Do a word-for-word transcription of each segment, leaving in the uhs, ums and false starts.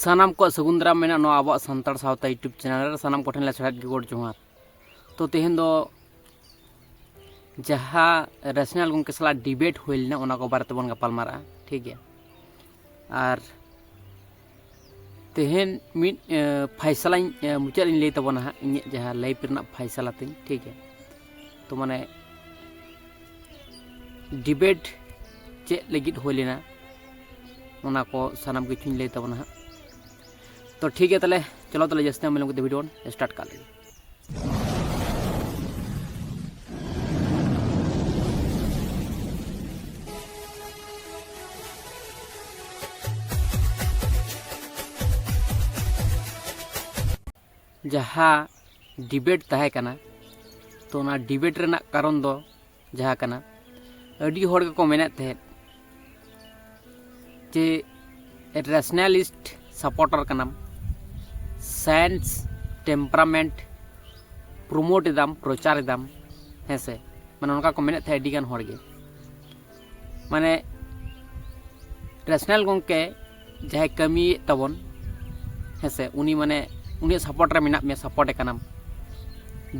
ᱥᱟᱱᱟᱢ ᱠᱚᱣᱟᱜ ᱥᱟᱹᱜᱩᱱ ᱫᱟᱨᱟᱢ ᱢᱮᱱᱟᱜᱼᱟ ᱱᱚᱣᱟ ᱟᱵᱚᱣᱟᱜ ᱥᱟᱱᱛᱟᱲ ᱥᱟᱶᱛᱟ YouTube ᱪᱮᱱᱮᱞ ᱨᱮ᱾ ᱥᱟᱱᱟᱢ ᱠᱚᱴᱷᱮᱱ ᱞᱮ ᱥᱚᱦᱮᱫ ᱜᱮ ᱜᱚᱰ ᱡᱚᱦᱟᱨ᱾ ᱛᱚ ᱛᱮᱦᱮᱧ ᱫᱚ ᱡᱟᱦᱟᱸ ᱨᱮᱥᱱᱟᱞ ᱜᱚᱢᱠᱮ ᱥᱟᱞᱟᱜ ᱰᱤᱵᱮᱴ ᱦᱩᱭ ᱞᱮᱱᱟ, ᱚᱱᱟ ᱠᱚ ᱵᱟᱨᱮ ᱛᱮᱵᱚᱱ ᱜᱟᱯᱟᱞ ᱢᱟᱨᱟᱜᱼᱟ, ᱴᱷᱤᱠ ᱜᱮᱭᱟ? ᱟᱨ ᱛᱮᱦᱮᱧ ᱢᱤᱫ ᱯᱷᱟᱭᱥᱟᱞᱟᱧ ᱢᱩᱪᱟᱹᱫ ᱤᱧ ᱞᱟᱹᱭ ᱛᱟᱵᱚᱱᱟ ᱦᱟᱸᱜ, ᱤᱧᱟᱹᱜ ᱡᱟᱦᱟᱸ ᱞᱟᱭᱤᱯᱷ ᱨᱮᱱᱟᱜ ᱯᱷᱟᱭᱥᱟᱞᱟ ᱛᱤᱧ, ᱴᱷᱤᱠ ᱜᱮᱭᱟ? ᱛᱚ ᱢᱟᱱᱮ ᱰᱤᱵᱮᱴ ᱪᱮᱫ ᱞᱟᱹᱜᱤᱫ ᱦᱩᱭ ᱞᱮᱱᱟ, ᱚᱱᱟ ᱠᱚ ᱥᱟᱱᱟᱢ ᱠᱤᱪᱷᱩᱧ ᱞᱟᱹᱭ ᱛᱟᱵᱚᱱᱟ ᱦᱟᱸᱜ᱾ ᱛᱚ ᱴᱷᱤᱠ ᱜᱮᱭᱟ, ᱛᱟᱦᱚᱞᱮ ᱪᱚᱞᱚ ᱛᱟᱦᱚᱞᱮ ᱡᱟᱹᱥᱛᱤ ᱵᱟᱝ ᱵᱤᱞᱚᱢ ᱠᱟᱛᱮ ᱵᱷᱤᱰᱤᱭᱳ ᱵᱚᱱ ᱥᱴᱟᱨᱴ ᱠᱟᱜ ᱞᱮᱜᱮ᱾ ᱡᱟᱦᱟᱸ ᱰᱤᱵᱮᱴ ᱛᱟᱦᱮᱸ ᱠᱟᱱᱟ, ᱛᱚ ᱚᱱᱟ ᱰᱤᱵᱮᱴ ᱨᱮᱱᱟᱜ ᱠᱟᱨᱚᱱ ᱫᱚ ᱡᱟᱦᱟᱸ ᱠᱟᱱᱟ, ᱟᱹᱰᱤ ᱦᱚᱲ ᱜᱮᱠᱚ ᱢᱮᱱᱮᱫ ᱛᱟᱦᱮᱸᱫ ᱡᱮ ᱨᱮᱥᱱᱟᱞᱤᱥᱴ ᱥᱟᱯᱳᱨᱴᱟᱨ ᱠᱟᱱᱟᱢ, ᱥᱟᱭᱮᱱᱥ ᱴᱮᱢᱯᱟᱨᱟᱢᱮᱱᱴ ᱯᱨᱳᱢᱳᱴ ᱮᱫᱟᱢ, ᱯᱨᱚᱪᱟᱨ ᱮᱫᱟᱢ, ᱦᱮᱸ ᱥᱮ? ᱢᱟᱱᱮ ᱚᱱᱠᱟ ᱠᱚ ᱢᱮᱱᱮᱫ ᱛᱟᱦᱮᱸᱫ ᱟᱹᱰᱤ ᱜᱟᱱ ᱦᱚᱲ ᱜᱮ᱾ ᱢᱟᱱᱮ ᱨᱮᱥᱱᱟᱞ ᱜᱚᱢᱠᱮ ᱡᱟᱦᱟᱸᱭ ᱠᱟᱹᱢᱤᱭᱮᱫ ᱛᱟᱵᱚᱱ, ᱦᱮᱸ ᱥᱮ, ᱩᱱᱤ ᱢᱟᱱᱮ ᱩᱱᱤᱭᱟᱜ ᱥᱟᱯᱳᱨᱴ ᱨᱮ ᱢᱮᱱᱟᱜ ᱢᱮᱭᱟ, ᱥᱟᱯᱳᱨᱴ ᱮ ᱠᱟᱱᱟᱢ,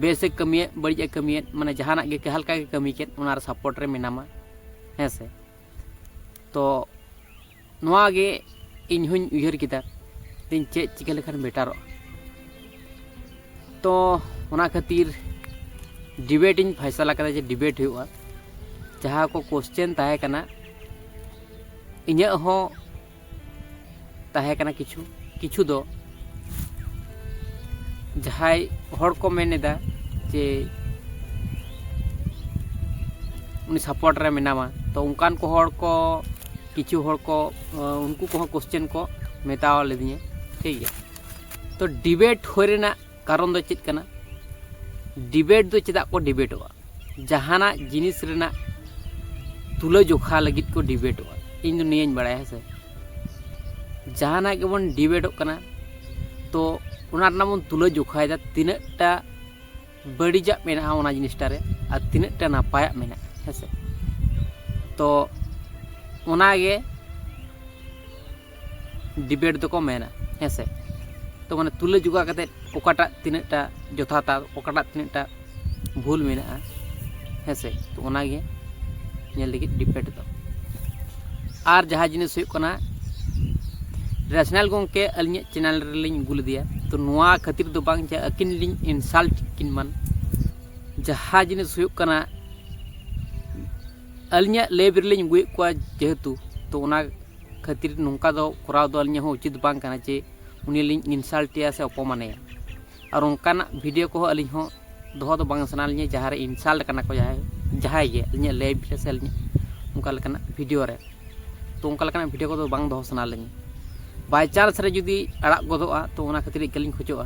ᱵᱮᱥᱮ ᱠᱟᱹᱢᱤᱭᱮᱫ, ᱵᱟᱹᱲᱤᱡ ᱮ ᱠᱟᱹᱢᱤᱭᱮᱫ, ᱢᱟᱱᱮ ᱡᱟᱦᱟᱱᱟᱜ ᱜᱮ ᱦᱟᱞᱠᱟ ᱜᱮ ᱠᱟᱹᱢᱤ ᱠᱮᱫ, ᱚᱱᱟ ᱨᱮ ᱥᱟᱯᱳᱨᱴ ᱨᱮ ᱢᱮᱱᱟᱢᱟ, ᱦᱮᱸ ᱥᱮ᱾ ᱛᱚ ᱱᱚᱣᱟ ᱜᱮ ᱤᱧ ᱦᱚᱧ ᱩᱭᱦᱟᱹᱨ ᱠᱮᱫᱟ, ᱤᱧ ᱪᱮᱫ ᱪᱤᱠᱟᱹ ᱞᱮᱠᱷᱟᱱ ᱵᱮᱴᱟᱨᱚᱜᱼᱟ᱾ ᱛᱚ ᱚᱱᱟ ᱠᱷᱟᱹᱛᱤᱨ ᱰᱤᱵᱮᱴ ᱤᱧ ᱯᱷᱟᱭᱥᱟᱞᱟ ᱠᱮᱫᱟ ᱡᱮ ᱰᱤᱵᱮᱴ ᱦᱩᱭᱩᱜᱼᱟ᱾ ᱡᱟᱦᱟᱸ ᱠᱚ ᱠᱳᱥᱪᱮᱱ ᱛᱟᱦᱮᱸ ᱠᱟᱱᱟ, ᱤᱧᱟᱹᱜ ᱦᱚᱸ ᱛᱟᱦᱮᱸ ᱠᱟᱱᱟ ᱠᱤᱪᱷᱩ, ᱠᱤᱪᱷᱩ ᱫᱚ ᱡᱟᱦᱟᱸᱭ ᱦᱚᱲ ᱠᱚ ᱢᱮᱱ ᱮᱫᱟ ᱡᱮ ᱩᱱᱤ ᱥᱟᱯᱳᱨᱴ ᱨᱮ ᱢᱮᱱᱟᱢᱟ, ᱛᱚ ᱚᱱᱠᱟᱱ ᱠᱚ ᱦᱚᱲ ᱠᱚ, ᱠᱤᱪᱷᱩ ᱦᱚᱲ ᱠᱚ, ᱩᱱᱠᱩ ᱠᱚᱦᱚᱸ ᱠᱳᱥᱪᱮᱱ ᱠᱚ ᱢᱮᱛᱟᱣ ᱞᱤᱫᱤᱧᱟ, ᱴᱷᱤᱠ ᱜᱮᱭᱟ᱾ ᱛᱚ ᱰᱤᱵᱮᱴ ᱦᱩᱭ ᱨᱮᱱᱟᱜ ᱠᱟᱨᱚᱱ ᱫᱚ ᱪᱮᱫ ᱠᱟᱱᱟ? ᱰᱤᱵᱮᱴ ᱫᱚ ᱪᱮᱫᱟᱜ ᱠᱚ ᱰᱤᱵᱮᱴᱚᱜᱼᱟ? ᱡᱟᱦᱟᱱᱟᱜ ᱡᱤᱱᱤᱥ ᱨᱮᱱᱟᱜ ᱛᱩᱞᱟᱹᱡᱚᱠᱷᱟ ᱞᱟᱹᱜᱤᱫ ᱠᱚ ᱰᱤᱵᱮᱴᱚᱜᱼᱟ, ᱤᱧ ᱫᱚ ᱱᱤᱭᱟᱹᱧ ᱵᱟᱲᱟᱭᱟ, ᱦᱮᱸ ᱥᱮ᱾ ᱡᱟᱦᱟᱱᱟᱜ ᱜᱮᱵᱚᱱ ᱰᱤᱵᱮᱴᱚᱜ ᱠᱟᱱᱟ, ᱛᱚ ᱚᱱᱟ ᱨᱮᱱᱟᱜ ᱵᱚᱱ ᱛᱩᱞᱟᱹᱡᱚᱠᱷᱟᱭᱮᱫᱟ, ᱛᱤᱱᱟᱹᱜᱴᱟ ᱵᱟᱹᱲᱤᱡᱟᱜ ᱢᱮᱱᱟᱜᱼᱟ ᱚᱱᱟ ᱡᱤᱱᱤᱥᱴᱟ ᱨᱮ ᱟᱨ ᱛᱤᱱᱟᱹᱜᱴᱟ ᱱᱟᱯᱟᱭᱟᱜ ᱢᱮᱱᱟᱜᱼᱟ, ᱦᱮᱸ ᱥᱮ᱾ ᱛᱚ ᱚᱱᱟᱜᱮ ᱰᱤᱵᱮᱴ ᱫᱚᱠᱚ ᱢᱮᱱᱟ, ᱦᱮᱸ ᱥᱮ᱾ ᱛᱚ ᱢᱟᱱᱮ ᱛᱩᱞᱟᱹ ᱡᱚᱠᱷᱟ ᱠᱟᱛᱮᱫ ᱚᱠᱟᱴᱟᱜ ᱛᱤᱱᱟᱹᱜ ᱴᱟ ᱡᱚᱛᱷᱟᱛᱟ, ᱚᱠᱟᱴᱟᱜ ᱛᱤᱱᱟᱹᱜ ᱴᱟ ᱵᱷᱩᱞ ᱢᱮᱱᱟᱜᱼᱟ, ᱦᱮᱸ ᱥᱮ᱾ ᱛᱚ ᱚᱱᱟᱜᱮ ᱧᱮᱞ ᱞᱟᱹᱜᱤᱫ ᱰᱤᱵᱮᱴ ᱫᱚ᱾ ᱟᱨ ᱡᱟᱦᱟᱸ ᱡᱤᱱᱤᱥ ᱦᱩᱭᱩᱜ ᱠᱟᱱᱟ, ᱨᱮᱥᱱᱟᱞ ᱜᱚᱢᱠᱮ ᱟᱹᱞᱤᱧᱟᱜ ᱪᱮᱱᱮᱞ ᱨᱮᱞᱤᱧ ᱟᱹᱜᱩ ᱞᱮᱫᱮᱭᱟ, ᱛᱚ ᱱᱚᱣᱟ ᱠᱷᱟᱹᱛᱤᱨ ᱫᱚ ᱵᱟᱝ ᱡᱮ ᱟᱹᱠᱤᱱ ᱞᱤᱧ ᱤᱱᱥᱟᱞᱴ ᱠᱤᱱ ᱢᱟᱱ, ᱡᱟᱦᱟᱸ ᱡᱤᱱᱤᱥ ᱦᱩᱭᱩᱜ ᱠᱟᱱᱟ ᱟᱹᱞᱤᱧᱟᱜ ᱞᱟᱭᱤᱵᱷ ᱨᱮᱞᱤᱧ ᱟᱹᱜᱩᱭᱮᱫ ᱠᱚᱣᱟ ᱡᱮᱦᱮᱛᱩ, ᱛᱚ ᱚᱱᱟ ᱠᱷᱟᱹᱛᱤᱨ ᱱᱚᱝᱠᱟ ᱫᱚ ᱠᱚᱨᱟᱣ ᱫᱚ ᱟᱹᱞᱤᱧᱟᱜ ᱦᱚᱸ ᱩᱪᱤᱛ ᱵᱟᱝ ᱠᱟᱱᱟ ᱡᱮ ᱩᱱᱤ ᱞᱤᱧ ᱤᱱᱥᱟᱞᱴ ᱮᱭᱟ ᱥᱮ ᱚᱯᱚᱢᱟᱱᱮᱭᱟ᱾ ᱟᱨ ᱚᱱᱠᱟᱱᱟᱜ ᱵᱷᱤᱰᱤᱭᱳ ᱠᱚᱦᱚᱸ ᱟᱹᱞᱤᱧ ᱦᱚᱸ ᱫᱚᱦᱚ ᱫᱚ ᱵᱟᱝ ᱥᱟᱱᱟ ᱞᱤᱧᱟ, ᱡᱟᱦᱟᱸ ᱨᱮ ᱤᱱᱥᱟᱞᱴ ᱠᱟᱱᱟ ᱠᱚ ᱡᱟᱦᱟᱸᱭ, ᱡᱟᱦᱟᱸᱭ ᱜᱮ ᱟᱹᱞᱤᱧᱟᱜ ᱞᱟᱭᱤᱵᱷ ᱨᱮ ᱥᱮ ᱟᱹᱞᱤᱧᱟᱜ ᱚᱱᱠᱟ ᱞᱮᱠᱟᱱᱟᱜ ᱵᱷᱤᱰᱤᱭᱳ ᱨᱮ᱾ ᱛᱚ ᱚᱱᱠᱟ ᱞᱮᱠᱟᱱᱟᱜ ᱵᱷᱤᱰᱤᱭᱳ ᱠᱚᱫᱚ ᱵᱟᱝ ᱫᱚᱦᱚ ᱥᱟᱱᱟ ᱞᱤᱧᱟ᱾ ᱵᱟᱭ ᱪᱟᱱᱥ ᱨᱮ ᱡᱩᱫᱤ ᱟᱲᱟᱜ ᱜᱚᱫᱚᱜᱼᱟ, ᱛᱚ ᱚᱱᱟ ᱠᱷᱟᱹᱛᱤᱨ ᱤᱠᱟᱹ ᱞᱤᱧ ᱠᱷᱚᱡᱚᱜᱼᱟ᱾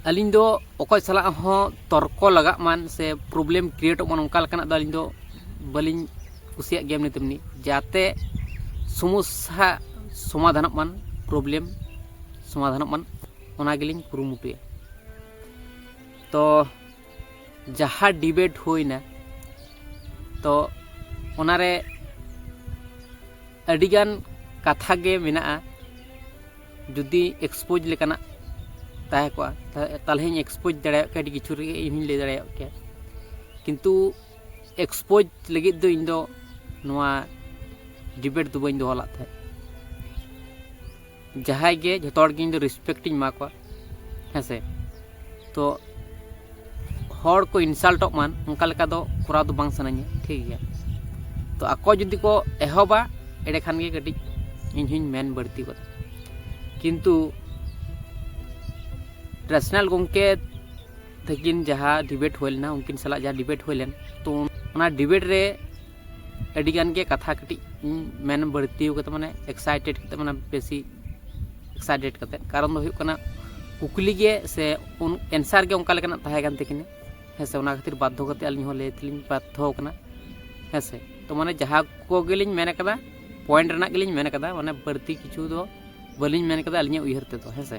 ᱟᱹᱞᱤᱧ ᱫᱚ ᱚᱠᱚᱭ ᱥᱟᱞᱟᱜ ᱦᱚᱸ ᱛᱚᱨᱠᱚ ᱞᱟᱜᱟᱜ ᱢᱟᱱ ᱥᱮ ᱯᱨᱚᱵᱞᱮᱢ ᱠᱨᱤᱭᱮᱴᱚᱜ ᱢᱟᱱ, ᱚᱱᱠᱟ ᱞᱮᱠᱟᱱᱟᱜ ᱫᱚ ᱟᱹᱞᱤᱧ ᱫᱚ ᱵᱟᱹᱞᱤᱧ ᱠᱩᱥᱤᱭᱟᱜ ᱜᱮᱭᱟ ᱮᱢᱱᱤ ᱛᱮᱢᱱᱤ᱾ ᱡᱟᱛᱮ ᱥᱚᱢᱚᱥᱥᱟ ᱥᱚᱢᱟᱫᱷᱟᱱᱚᱜ ᱢᱟᱱ, ᱯᱨᱚᱵᱞᱮᱢ ᱥᱚᱢᱟᱫᱷᱟᱱᱚᱜ ᱢᱟᱱ, ᱚᱱᱟ ᱜᱮᱞᱤᱧ ᱠᱩᱨᱩᱢᱩᱴᱩᱭᱟ᱾ ᱛᱚ ᱡᱟᱦᱟᱸ ᱰᱤᱵᱮᱴ ᱦᱩᱭᱱᱟ, ᱛᱚ ᱚᱱᱟᱨᱮ ᱟᱹᱰᱤᱜᱟᱱ ᱠᱟᱛᱷᱟ ᱜᱮ ᱢᱮᱱᱟᱜᱼᱟ᱾ ᱡᱩᱫᱤ ᱮᱠᱥᱯᱳᱡᱽ ᱞᱮᱠᱟᱱᱟᱜ ᱛᱟᱦᱮᱸ ᱠᱚᱜᱼᱟ, ᱛᱟ-, ᱛᱟᱦᱞᱮᱧ ᱮᱠᱥᱯᱳᱡᱽ ᱫᱟᱲᱮᱭᱟᱜ ᱠᱮᱭᱟ, ᱟᱹᱰᱤ ᱠᱤᱪᱷᱩ ᱨᱮᱜᱮ ᱤᱧ ᱦᱚᱧ ᱞᱟᱹᱭ ᱫᱟᱲᱮᱭᱟᱜ ᱠᱮᱭᱟ᱾ ᱠᱤᱱᱛᱩ ᱮᱠᱥᱯᱳᱡᱽ ᱞᱟᱹᱜᱤᱫ ᱫᱚ ᱤᱧ ᱫᱚ ᱱᱚᱣᱟ ᱰᱤᱵᱮᱴ ᱫᱚ ᱵᱟᱹᱧ ᱫᱚᱦᱚ ᱞᱮᱫ ᱛᱟᱦᱮᱸᱫ᱾ ᱡᱟᱦᱟᱸᱭ ᱜᱮ, ᱡᱷᱚᱛᱚ ᱦᱚᱲ ᱜᱮ ᱤᱧ ᱫᱚ ᱨᱮᱥᱯᱮᱠᱴ ᱤᱧ ᱮᱢᱟ ᱠᱚᱣᱟ, ᱦᱮᱸ ᱥᱮ᱾ ᱛᱚ ᱦᱚᱲ ᱠᱚ ᱤᱱᱥᱟᱞᱴᱚᱜ ᱢᱟᱱ, ᱚᱱᱠᱟ ᱞᱮᱠᱟ ᱫᱚ ᱠᱚᱨᱟᱣ ᱫᱚ ᱵᱟᱝ ᱥᱟᱱᱟᱧᱟ, ᱴᱷᱤᱠ ᱜᱮᱭᱟ᱾ ᱛᱚ ᱟᱠᱚ ᱡᱩᱫᱤ ᱠᱚ ᱮᱦᱚᱵᱟ, ᱮᱸᱰᱮᱠᱷᱟᱱ ᱜᱮ ᱠᱟᱹᱴᱤᱡ ᱤᱧ ᱦᱚᱧ ᱢᱮᱱ ᱵᱟᱹᱲᱛᱤ ᱜᱚᱫᱟ᱾ ᱠᱤᱱᱛᱩ ᱨᱮᱥᱱᱟᱞ ᱜᱚᱢᱠᱮ ᱛᱟᱹᱠᱤᱱ ᱡᱟᱦᱟᱸ ᱰᱤᱵᱮᱴ ᱦᱩᱭ ᱞᱮᱱᱟ, ᱩᱱᱠᱤᱱ ᱥᱟᱞᱟᱜ ᱡᱟᱦᱟᱸ ᱰᱤᱵᱮᱴ ᱦᱩᱭ ᱞᱮᱱ, ᱛᱚ ᱚᱱᱟ ᱰᱤᱵᱮᱴ ᱨᱮ ᱟᱹᱰᱤ ᱜᱟᱱ ᱜᱮ ᱠᱟᱛᱷᱟ ᱠᱟᱹᱴᱤᱡ ᱤᱧ ᱢᱮᱱ ᱵᱟᱹᱲᱛᱤ ᱠᱟᱛᱮ, ᱢᱟᱱᱮ ᱮᱠᱥᱟᱭᱴᱮᱰ ᱠᱟᱛᱮ, ᱢᱟᱱᱮ ᱵᱮᱥᱤ ᱮᱠᱥᱟᱭᱴᱮᱰ ᱠᱟᱛᱮ᱾ ᱠᱟᱨᱚᱱ ᱫᱚ ᱦᱩᱭᱩᱜ ᱠᱟᱱᱟ ᱠᱩᱠᱞᱤ ᱜᱮ ᱥᱮ ᱮᱱᱥᱟᱨ ᱜᱮ ᱚᱱᱠᱟ ᱞᱮᱠᱟᱱᱟᱜ ᱛᱟᱦᱮᱸ ᱠᱟᱱ ᱛᱟᱹᱠᱤᱱᱟ, ᱦᱮᱸ ᱥᱮ᱾ ᱚᱱᱟ ᱠᱷᱟᱹᱛᱤᱨ ᱵᱟᱫᱽᱫᱷᱚ ᱠᱟᱛᱮ ᱟᱹᱞᱤᱧ ᱦᱚᱸ ᱞᱟᱹᱭ ᱛᱮᱞᱤᱧ ᱵᱟᱫᱽᱫᱷᱚ ᱠᱟᱱᱟ, ᱦᱮᱸ ᱥᱮ᱾ ᱛᱚ ᱢᱟᱱᱮ ᱡᱟᱦᱟᱸ ᱠᱚᱜᱮᱞᱤᱧ ᱢᱮᱱ ᱠᱟᱫᱟ, ᱯᱚᱭᱮᱱᱴ ᱨᱮᱱᱟᱜ ᱜᱮᱞᱤᱧ ᱢᱮᱱ ᱠᱟᱫᱟ, ᱢᱟᱱᱮ ᱵᱟᱹᱲᱛᱤ ᱠᱤᱪᱷᱩ ᱫᱚ ᱵᱟᱹᱞᱤᱧ ᱢᱮᱱ ᱠᱟᱫᱟ ᱟᱹᱞᱤᱧᱟᱜ ᱩᱭᱦᱟᱹᱨ ᱛᱮᱫᱚ, ᱦᱮᱸ ᱥᱮ᱾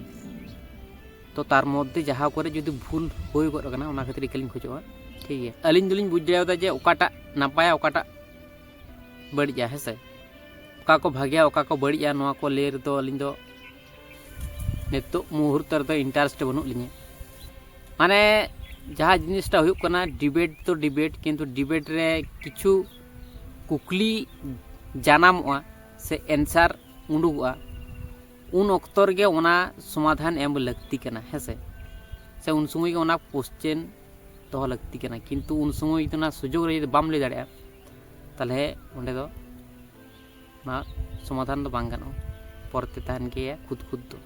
ᱛᱚ ᱛᱟᱨ ᱢᱚᱫᱽᱫᱷᱮ ᱡᱟᱦᱟᱸ ᱠᱚᱨᱮ ᱡᱩᱫᱤ ᱵᱷᱩᱞ ᱦᱩᱭ ᱜᱚᱫ ᱟᱠᱟᱱᱟ, ᱚᱱᱟ ᱠᱷᱟᱹᱛᱤᱨ ᱤᱠᱟᱹ ᱞᱤᱧ ᱠᱷᱚᱡᱚᱜᱼᱟ, ᱴᱷᱤᱠ ᱜᱮᱭᱟ᱾ ᱟᱹᱞᱤᱧ ᱫᱚᱞᱤᱧ ᱵᱩᱡᱽ ᱫᱟᱲᱮᱭᱟᱫᱟ ᱡᱮ ᱚᱠᱟᱴᱟᱜ ᱱᱟᱯᱟᱭᱟ, ᱚᱠᱟᱴᱟᱜ ᱵᱟᱹᱲᱤᱡᱼᱟ, ᱦᱮᱸ ᱥᱮ᱾ ᱚᱠᱟ ᱠᱚ ᱵᱷᱟᱜᱮᱭᱟ, ᱚᱠᱟ ᱠᱚ ᱵᱟᱹᱲᱤᱡᱼᱟ, ᱱᱚᱣᱟ ᱠᱚ ᱞᱟᱹᱭ ᱨᱮᱫᱚ ᱟᱹᱞᱤᱧ ᱫᱚ ᱱᱤᱛᱚᱜ ᱢᱩᱦᱩᱨᱛᱚ ᱨᱮᱫᱚ ᱤᱱᱴᱟᱨᱮᱥᱴ ᱵᱟᱹᱱᱩᱜ ᱞᱤᱧᱟᱹ᱾ ᱢᱟᱱᱮ, ᱡᱟᱦᱟᱸ ᱡᱤᱱᱤᱥᱴᱟ ᱦᱩᱭᱩᱜ ᱠᱟᱱᱟ, ᱰᱤᱵᱮᱴ ᱫᱚ ᱰᱤᱵᱮᱴ, ᱠᱤᱱᱛᱩ ᱰᱤᱵᱮᱴ ᱨᱮ ᱠᱤᱪᱷᱩ ᱠᱩᱠᱞᱤ ᱡᱟᱱᱟᱢᱚᱜᱼᱟ ᱥᱮ ᱮᱱᱥᱟᱨ ᱩᱰᱩᱠᱚᱜᱼᱟ, ᱩᱱ ᱚᱠᱛᱚ ᱨᱮᱜᱮ ᱚᱱᱟ ᱥᱚᱢᱟᱫᱷᱟᱱ ᱮᱢ ᱞᱟᱹᱠᱛᱤ ᱠᱟᱱᱟ, ᱦᱮᱸ ᱥᱮ? ᱥᱮ ᱩᱱ ᱥᱚᱢᱚᱭ ᱜᱮ ᱚᱱᱟ ᱠᱚᱥᱪᱮᱱ ᱫᱚᱦᱚ ᱞᱟᱹᱠᱛᱤ ᱠᱟᱱᱟ᱾ ᱠᱤᱱᱛᱩ ᱩᱱ ᱥᱚᱢᱚᱭ ᱡᱩᱫᱤ ᱚᱱᱟ ᱥᱩᱡᱳᱜᱽ ᱨᱮ ᱡᱩᱫᱤ ᱵᱟᱢ ᱞᱟᱹᱭ ᱫᱟᱲᱮᱭᱟᱜᱼᱟ, ᱛᱟᱦᱚᱞᱮ ᱚᱸᱰᱮ ᱫᱚ ᱚᱱᱟ ᱥᱚᱢᱟᱫᱷᱟᱱ ᱫᱚ ᱵᱟᱝ ᱜᱟᱱᱚᱜᱼᱟ, ᱯᱚᱨᱮᱛᱮ ᱛᱟᱦᱮᱱ ᱜᱮᱭᱟ ᱠᱷᱩᱫ ᱠᱷᱩᱫ ᱫᱚ᱾